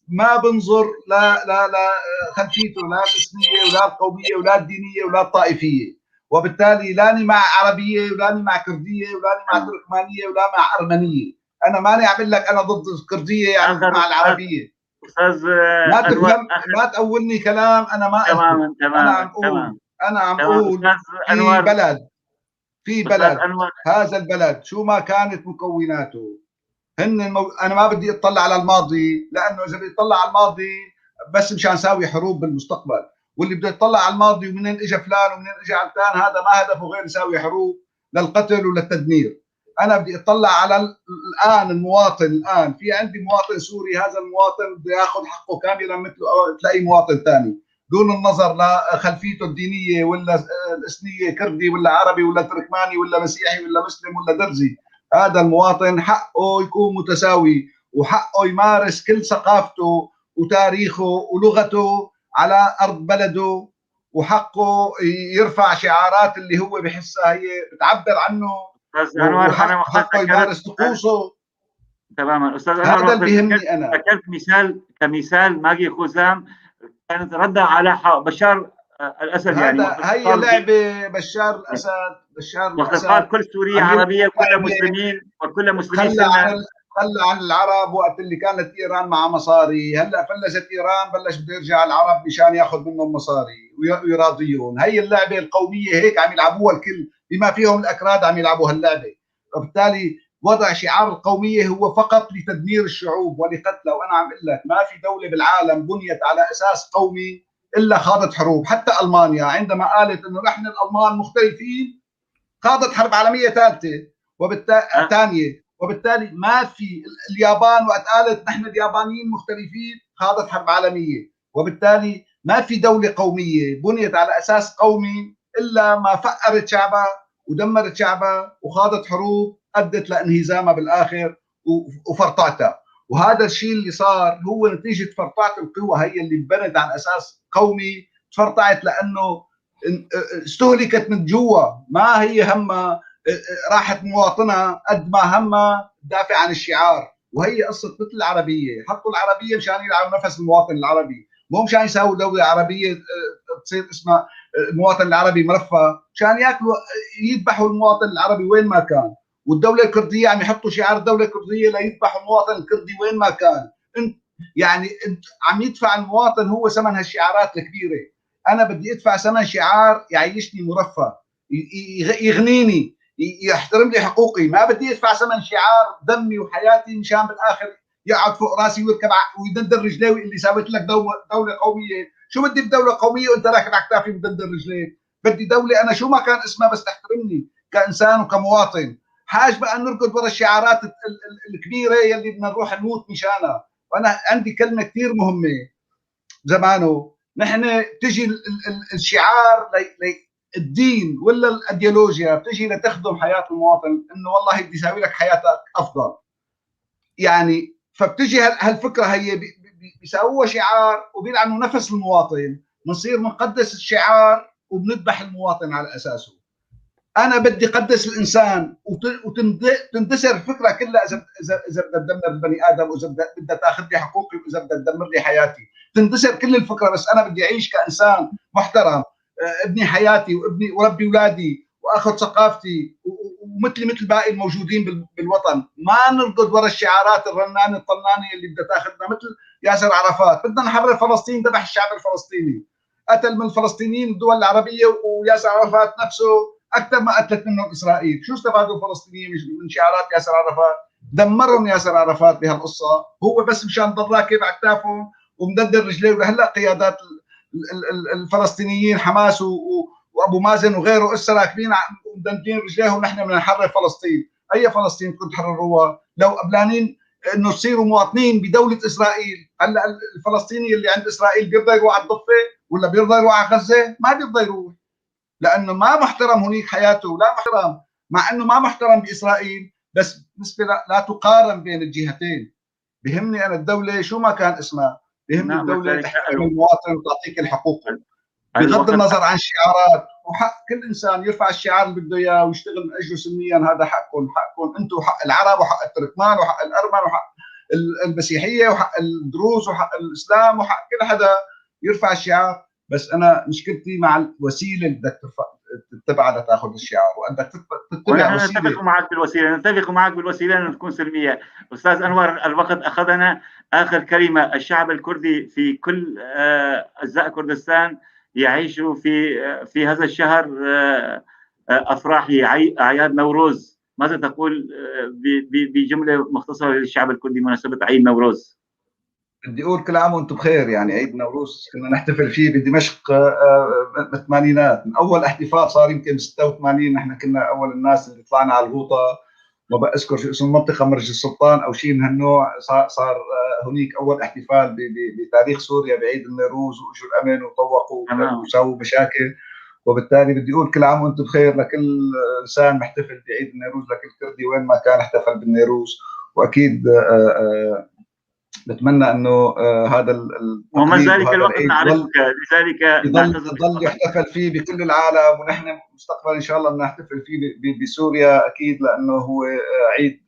ما بنظر لا لا لا خلفيته، لا الاسمية ولا القومية ولا الدينية ولا الطائفية، وبالتالي لاني مع عربية ولاني مع كردية ولاني مع تركمانية ولا مع أرمنية. أنا ماني عم لك أنا ضد الكردية يعني مع العربية. أستاذ ما تفهم، ما تقولني كلام أنا ما تماما تماما. أنا عم أقول في بلد، في بلد، هذا البلد شو ما كانت مكوناته هن أنا ما بدي أطلع على الماضي، لأنه إذا بدي أطلع على الماضي بس مشان ساوي حروب بالمستقبل، واللي بده يطلع على الماضي ومنين إجا فلان ومنين إجا علتان هذا ما هدفه غير يساوي حروب للقتل وللتدمير. أنا بدي أطلع على الآن المواطن، الآن في عندي مواطن سوري، هذا المواطن بده ياخذ حقه كاملا مثل أي مواطن ثاني، دون النظر لخلفيته الدينية ولا الإثنية، كردي ولا عربي ولا تركماني ولا مسيحي ولا مسلم ولا درزي. هذا المواطن حقه يكون متساوي، وحقه يمارس كل ثقافته وتاريخه ولغته على أرض بلده، وحقه يرفع شعارات اللي هو بحسها هي بتعبر عنه، حقه يمارس طقوسه. تماما أستاذ أنور، هذا اللي بيهمني أنا. ذكرت مثال كمثال ماجي خزام كانت ردها على بشار الأسد، يعني هي لعبة بشار الأسد. بشار الأسد كل سوريا عربية، كل مسلمين وكل مسلمين. خلى عن العرب وقت اللي كانت إيران مع مصاري، هلا فلست إيران بلش بده يرجع العرب مشان ياخذ منهم مصاري ويراضيهم. هي اللعبة القومية هيك عم يلعبوها الكل، بما فيهم الأكراد عم يلعبوا هاللعبة. وبالتالي وضع شعار القومية هو فقط لتدمير الشعوب ولقتلها. وأنا عم أقول لك ما في دولة بالعالم بنيت على أساس قومي إلا خاضت حروب. حتى ألمانيا عندما قالت إنه نحن الألمان مختلفين خاضت حرب عالمية ثالثة وبالتالي ثانية. وبالتالي ما في اليابان وقت قالت نحن اليابانيين مختلفين خاضت حرب عالمية. وبالتالي ما في دولة قومية بنيت على أساس قومي إلا ما فقرت شعبها ودمرت شعبها وخاضت حروب أدت لانهزامها بالآخر وفرطعتها. وهذا الشيء اللي صار هو نتيجة فرطعة القوى هي اللي انبنت على أساس قومي، تفرطعت لأنه استهلكت من جوا، ما هي همها راحت مواطنها قد ما همها دافع عن الشعار. وهي قصة مثل العربية، حطوا العربية مشان يلعبوا نفس المواطن العربي، مو مشان يساووا دولة عربية تصير اسمها المواطن العربي مرفه، مشان ياكلوا يذبحوا المواطن العربي وين ما كان. والدولة الكردية عم يحطوا شعار الدولة الكردية ليذبحوا المواطن الكردي وين ما كان. انت يعني انت عم يدفع المواطن هو ثمن هالشعارات الكبيرة. أنا بدي أدفع ثمن شعار يعيشني مرفه، يغنيني، يحترم لي حقوقي. ما بدي أدفع ثمن شعار دمي وحياتي مشان بالآخر يقعد فوق راسي ويركب ويدندر رجليه اللي ساويت لك دولة قومية. شو بدي بدولة قومية وأنت راكب على كتافي ومدندر رجليك؟ بدي دولة أنا شو ما كان اسمها بس تحترمني كإنسان وكمواطن. حاج بقى نركض ورا الشعارات الكبيرة يلي بدنا نروح نموت مشانها. وأنا عندي كلمة كثير مهمة زمانه، نحن تجي الشعار الدين ولا الأيديولوجيا بتجي لتخدم حياة المواطن، إنه والله بدي أسوي لك حياتك أفضل يعني. فبتجي هالفكرة هي بيساووها شعار وبيلعنوا نفس المواطن، بنصير بنقدس الشعار وبنذبح المواطن على أساسه. أنا بدي قدس الإنسان وتندثر الفكرة كلها إذا إذا بدها تدمر البني آدم، وإذا بدها تاخذ لي حقوقي، وإذا بدها تدمر لي حياتي، تندثر كل الفكرة. بس أنا بدي أعيش كإنسان محترم، ابني حياتي وابني وربي أولادي وآخذ ثقافتي ومثلي مثل باقي الموجودين بالوطن. ما نركض ورا الشعارات الرنانة الطنانة اللي بدها تاخذنا مثل ياسر عرفات. بدنا نحرر فلسطين، ذبح الشعب الفلسطيني، قتل من الفلسطينيين الدول العربية، وياسر عرفات نفسه أكثر ما قتلت منهم إسرائيل. شو استفادوا الفلسطينيين من شعارات ياسر عرفات؟ دمرهم ياسر عرفات بهالقصة، هو بس مشان ضل راكب على كتافهم ومدندر رجليه. ولهلا قيادات الفلسطينيين حماس وابو مازن وغيره اسا راكبين ومدندين رجليهم، نحن بدنا نحرر فلسطين. اي فلسطين كنت تحرروها لو قبلانين انه تصيروا مواطنين بدولة اسرائيل؟ هلا الفلسطيني اللي عند اسرائيل بيرضى يروح على الضفة ولا بيرضى يروح على غزة؟ ما بيرضى يروح، لانه ما محترم هنيك حياته، لا محترم، مع انه ما محترم باسرائيل، بس بالنسبة لا تقارن بين الجهتين. بهمني انا الدولة شو ما كان اسمها، بهمني الدولة تحترم المواطن وتعطيك الحقوق بغض النظر عن الشعارات، وحق كل انسان يرفع الشعار اللي بده اياه ويشتغل من اجله سلميا، هذا حقكم، حقكم انتم، وحق العرب وحق التركمان وحق الارمن وحق المسيحية وحق الدروز وحق الاسلام وحق كل حدا يرفع الشعار. بس انا مشكلتي مع الوسيلة اللي بدك تتبعها لتاخذ الشعار، وانك تتبع وسيلة. نتفق معك بالوسيله، نتفق معك بالوسيله ان تكون سلمية. استاذ انور، الوقت اخذنا. اخر كلمة، الشعب الكردي في كل اجزاء كردستان يعيش في هذا الشهر افراح اعياد نوروز، ماذا تقول بجملة مختصره للشعب الكردي بمناسبة عيد نوروز؟ بدي اقول كل عام وانتم بخير. يعني عيد نوروز كنا نحتفل فيه بدمشق بالثمانينات، من اول احتفال صار يمكن ب 86، نحن كنا اول الناس اللي طلعنا على الغوطه، ما بذكر شو اسم المنطقة، مرج السلطان او شيء من هالنوع، صار هنيك اول احتفال بتاريخ سوريا بعيد النوروز، واجوا الامن وطوقوا وسووا مشاكل. وبالتالي بدي اقول كل عام وانتم بخير لكل انسان محتفل بعيد النوروز، لكل كردي وين ما كان احتفل بالنوروز. واكيد بتمنى انه هذا ومن ذلك الوقت نعرفك، لذلك يضل يحتفل فيه بكل العالم، ونحن مستقبلا ان شاء الله بنحتفل فيه بسوريا اكيد، لانه هو عيد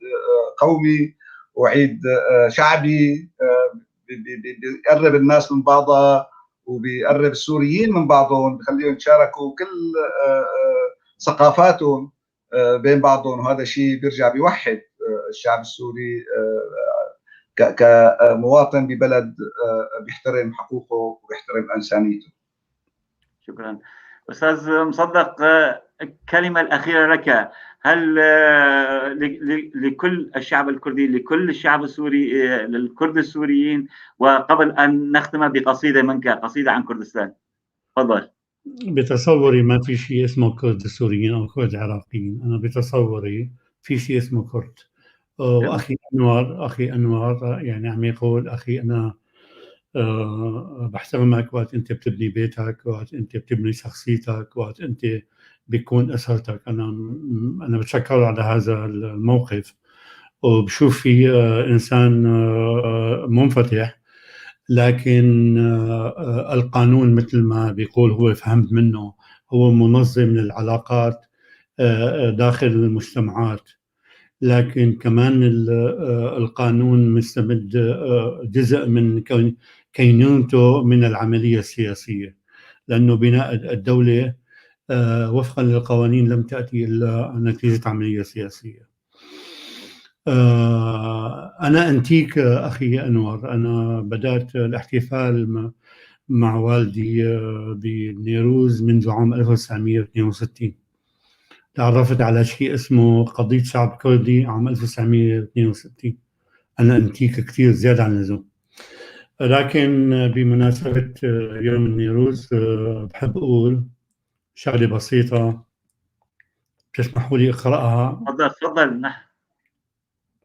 قومي وعيد شعبي بيقرب الناس من بعضها وبيقرب السوريين من بعضهم، بخليهم يتشاركوا كل ثقافاتهم بين بعضهم، وهذا شيء بيرجع بيوحد الشعب السوري كمواطن ببلد بيحترم حقوقه وبيحترم انسانيته. شكرا. استاذ مصدق، الكلمة الاخيرة لك، هل لكل الشعب الكردي، لكل الشعب السوري، للكرد السوريين، وقبل ان نختم بقصيدة منك، قصيدة عن كردستان، تفضل. بتصوري ما في شيء اسمه كرد سوريين او كرد عراقيين، انا بتصوري في شيء اسمه كرد. واخي انور، اخي انور يعني عم يقول اخي انا بحترمك وقت انت بتبني بيتك، وقت انت بتبني شخصيتك، وقت انت بيكون اسرتك. انا بتشكره على هذا الموقف، وبشوف فيه انسان منفتح، لكن القانون مثل ما بيقول هو، فهمت منه، هو منظم للعلاقات داخل المجتمعات، لكن كمان القانون مستمد جزء من كينونته من العملية السياسية، لأنه بناء الدولة وفقا للقوانين لم تأتي إلا نتيجة عملية سياسية. أنا أنتيك أخي أنور، أنا بدأت الاحتفال مع والدي بنيروز منذ عام 1962. تعرفت على شيء اسمه قضية شعب كردي عام 1962. أنا أنتيك كثير زيادة عن اللزوم، لكن بمناسبة يوم النيروز بحب أقول شغلة بسيطة، تسمحوا لي أقرأها؟ تفضل تفضل، نحن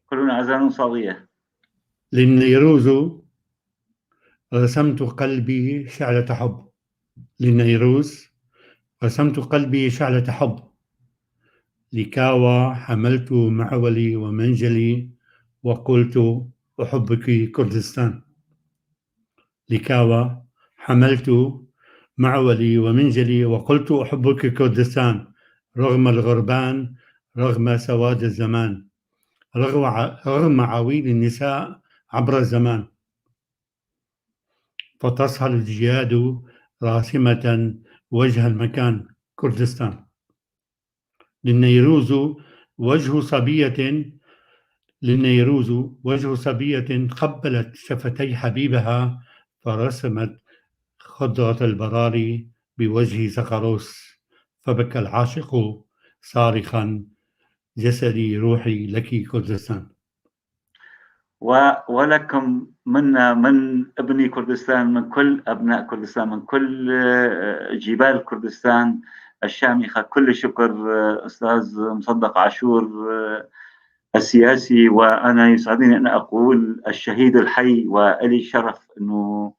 كلنا أذان صاغية. للنيروز رسمت قلبي شعلة حب، للنيروز رسمت قلبي شعلة حب، لكاوى حملت معولي ومنجلي وقلت أحبك كردستان. لكاوى حملت معولي ومنجلي وقلت أحبك كردستان، رغم الغربان، رغم سواد الزمان، رغم عويل النساء عبر الزمان، فتصهل الجياد راسمة وجه المكان كردستان. للنيروز وجه صبية، للنيروز وجه صبية قبلت شفتي حبيبها فرسمت خضرة البراري بوجه زقروس، فبكى العاشق صارخا جسدي روحي لك كردستان. ولكم منا، من ابني كردستان، من كل أبناء كردستان، من كل جبال كردستان الشامخة، كل الشكر أستاذ مصدق عاشور السياسي، وأنا يسعدني أن أقول الشهيد الحي، وإلي الشرف أنه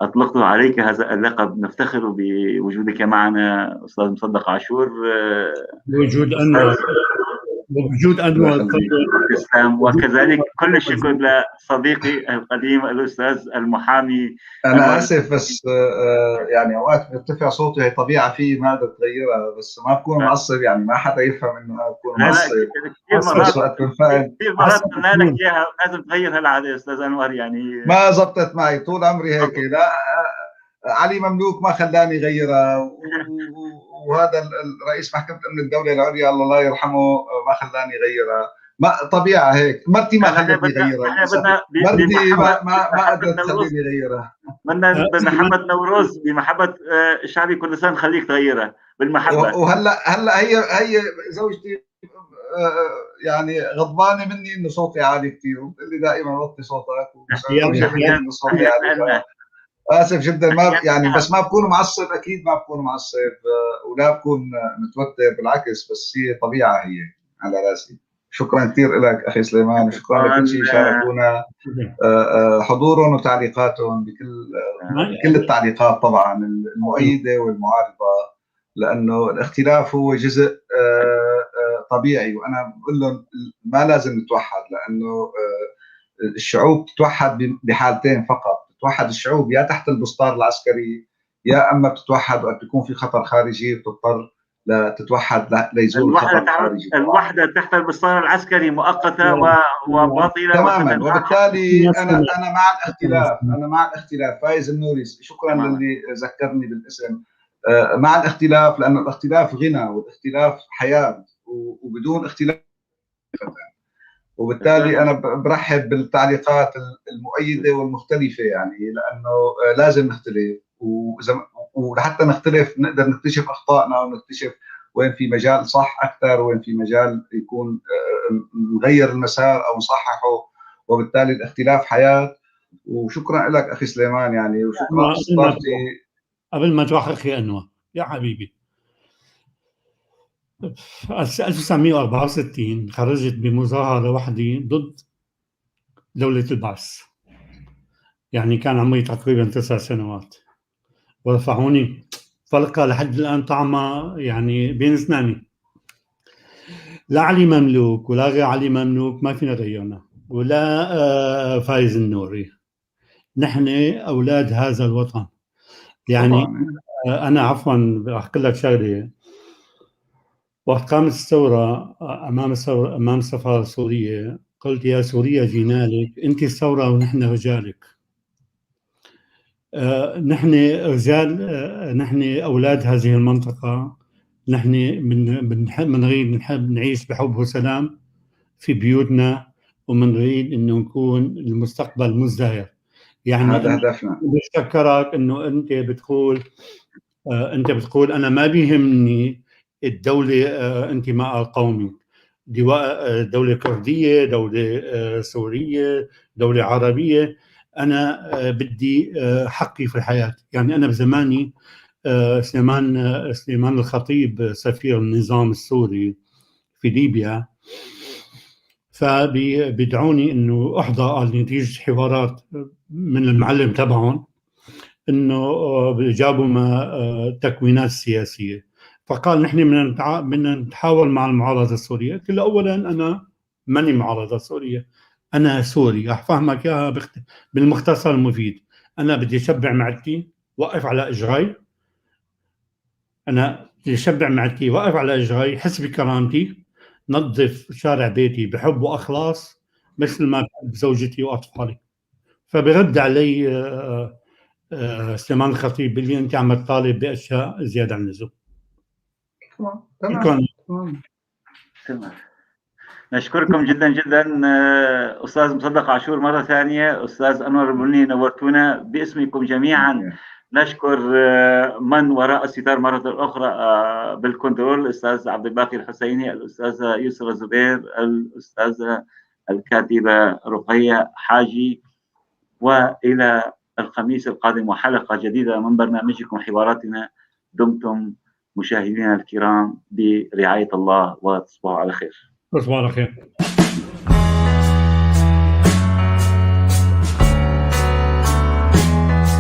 أطلقت عليك هذا اللقب. نفتخر بوجودك معنا أستاذ مصدق عاشور. بوجود أنور، وبوجود انور. تسلم. وكذلك كل الشكر لصديقي القديم الاستاذ المحامي. انا اسف بس يعني اوقات بيرتفع صوتي، هي طبيعة فيه ما قدرت تغيرها، بس ما بكون معصب، يعني ما حدا يفهم انه انا بكون معصب. كثير مرات كثير مرات قلنا لك اياها، لازم تغير هالعاده يا استاذ انور، يعني ما زبطت معي طول عمري هيك. لا علي مملوك ما خلاني غيرها، وهذا الرئيس محكمة أمن الدولة العليا الله لا يرحمه ما خلاني غيرها، ما طبيعة هيك. مرتي ما خلتني غيرها، مرتي ما قدرت تخليني غيرها. بدنا بمحمد نوروز، بمحبة شعبي كل سنة خليك تغيرها بالمحبة. وهلا هي زوجتي يعني غضبانة مني إنه صوتي عالي كثير، وبتقول لي دائما وطي صوتك، وإنه صوتي عالي. اسف جدا، ما يعني بس ما بكون معصب، اكيد ما بكون معصب ولا بكون متوتر، بالعكس، بس هي طبيعة هي على راسي. شكرا كثير لك اخي سليمان، وشكرا لكل شيء شاركونا حضورهم وتعليقاتهم، بكل التعليقات طبعا المؤيدة والمعارضة، لانه الاختلاف هو جزء طبيعي. وانا بقول لهم ما لازم نتوحد، لانه الشعوب تتوحد بحالتين فقط، تتوحد الشعوب يا تحت البسطار العسكري، يا اما بتتوحد وقت بيكون في خطر خارجي بتضطر لتتوحد ليزول الخطر الخارجي. الوحدة تحت البسطار العسكري مؤقتة وباطله تماما، وبالتالي انا مع الاختلاف، انا مع الاختلاف. فايز النوري، شكرا للي ذكرني بالاسم. مع الاختلاف، لانه الاختلاف غنى والاختلاف حياة، وبدون اختلاف. وبالتالي انا برحب بالتعليقات المؤيدة والمختلفه، يعني لانه لازم نختلف، ولحتى نختلف نقدر نكتشف اخطائنا ونكتشف وين في مجال صح اكثر، وين في مجال يكون نغير المسار او نصححه، وبالتالي الاختلاف حياة. وشكرا لك اخي سليمان، يعني وشكرا استاذتي. قبل ما تروح اخي انور يا حبيبي، 1964 خرجت بمظاهرة وحدي ضد دولة البعث، يعني كان عمري تقريبا 9 سنوات، ورفعوني فلقة لحد الآن طعمها يعني بين اسناني. لا علي مملوك ولا غير علي مملوك ما فينا غيرنا، ولا فايز النوري، نحن أولاد هذا الوطن. يعني أنا عفوا رح أقول لك شغلة، وقت قامت الثورة أمام السفارة السورية قلت يا سوريا جينا لك، أنت الثورة ونحن رجالك. نحن رجال، نحن أولاد هذه المنطقة، نحن بنريد نحب نعيش بحب وسلام في بيوتنا، وبنريد إنه نكون المستقبل مزدهر. يعني هذا هدفنا. بشكرك إنه أنت بتقول، أنت بتقول أنا ما بيهمني الدولة انتماء القومي، دولة كردية، دولة سورية، دولة عربية، أنا بدي حقي في الحياة. يعني أنا بزماني سليمان الخطيب سفير النظام السوري في ليبيا، فبيدعوني إنه أحضر نتيجة حوارات من المعلم تبعهم، إنه جابوا ما تكوينات سياسية، فقال نحن بدنا نتحاور مع المعارضة السورية. قلت له أولا أنا ماني معارضة سورية، أنا سوري، رح فهمك إياها بالمختصر المفيد. أنا بدي أشبع معدتي، وقف على إجري، أنا بدي أشبع معدتي، وقف على إجري، حس بكرامتي، نظف شارع بيتي بحب وأخلاص مثل ما بحب زوجتي وأطفالي. فبرد علي سليمان الخطيب باللي أنت عم تطالب بأشياء زيادة عن اللزوم. تمام. تمام. نشكركم جدا جدا استاذ مصدق عاشور مرة ثانية، استاذ انور البني، نورتونا باسمكم جميعا. نشكر من وراء الستار مرة اخرى بالكنترول، الاستاذ عبد الباقي الحسيني، الاستاذة يسرى الزبير، الاستاذة الكاتبة رقيه حاجي. والى الخميس القادم وحلقه جديدة من برنامجكم حواراتنا. دمتم مشاهدينا الكرام برعاية الله، وتصبحوا على خير. تصبحوا على خير.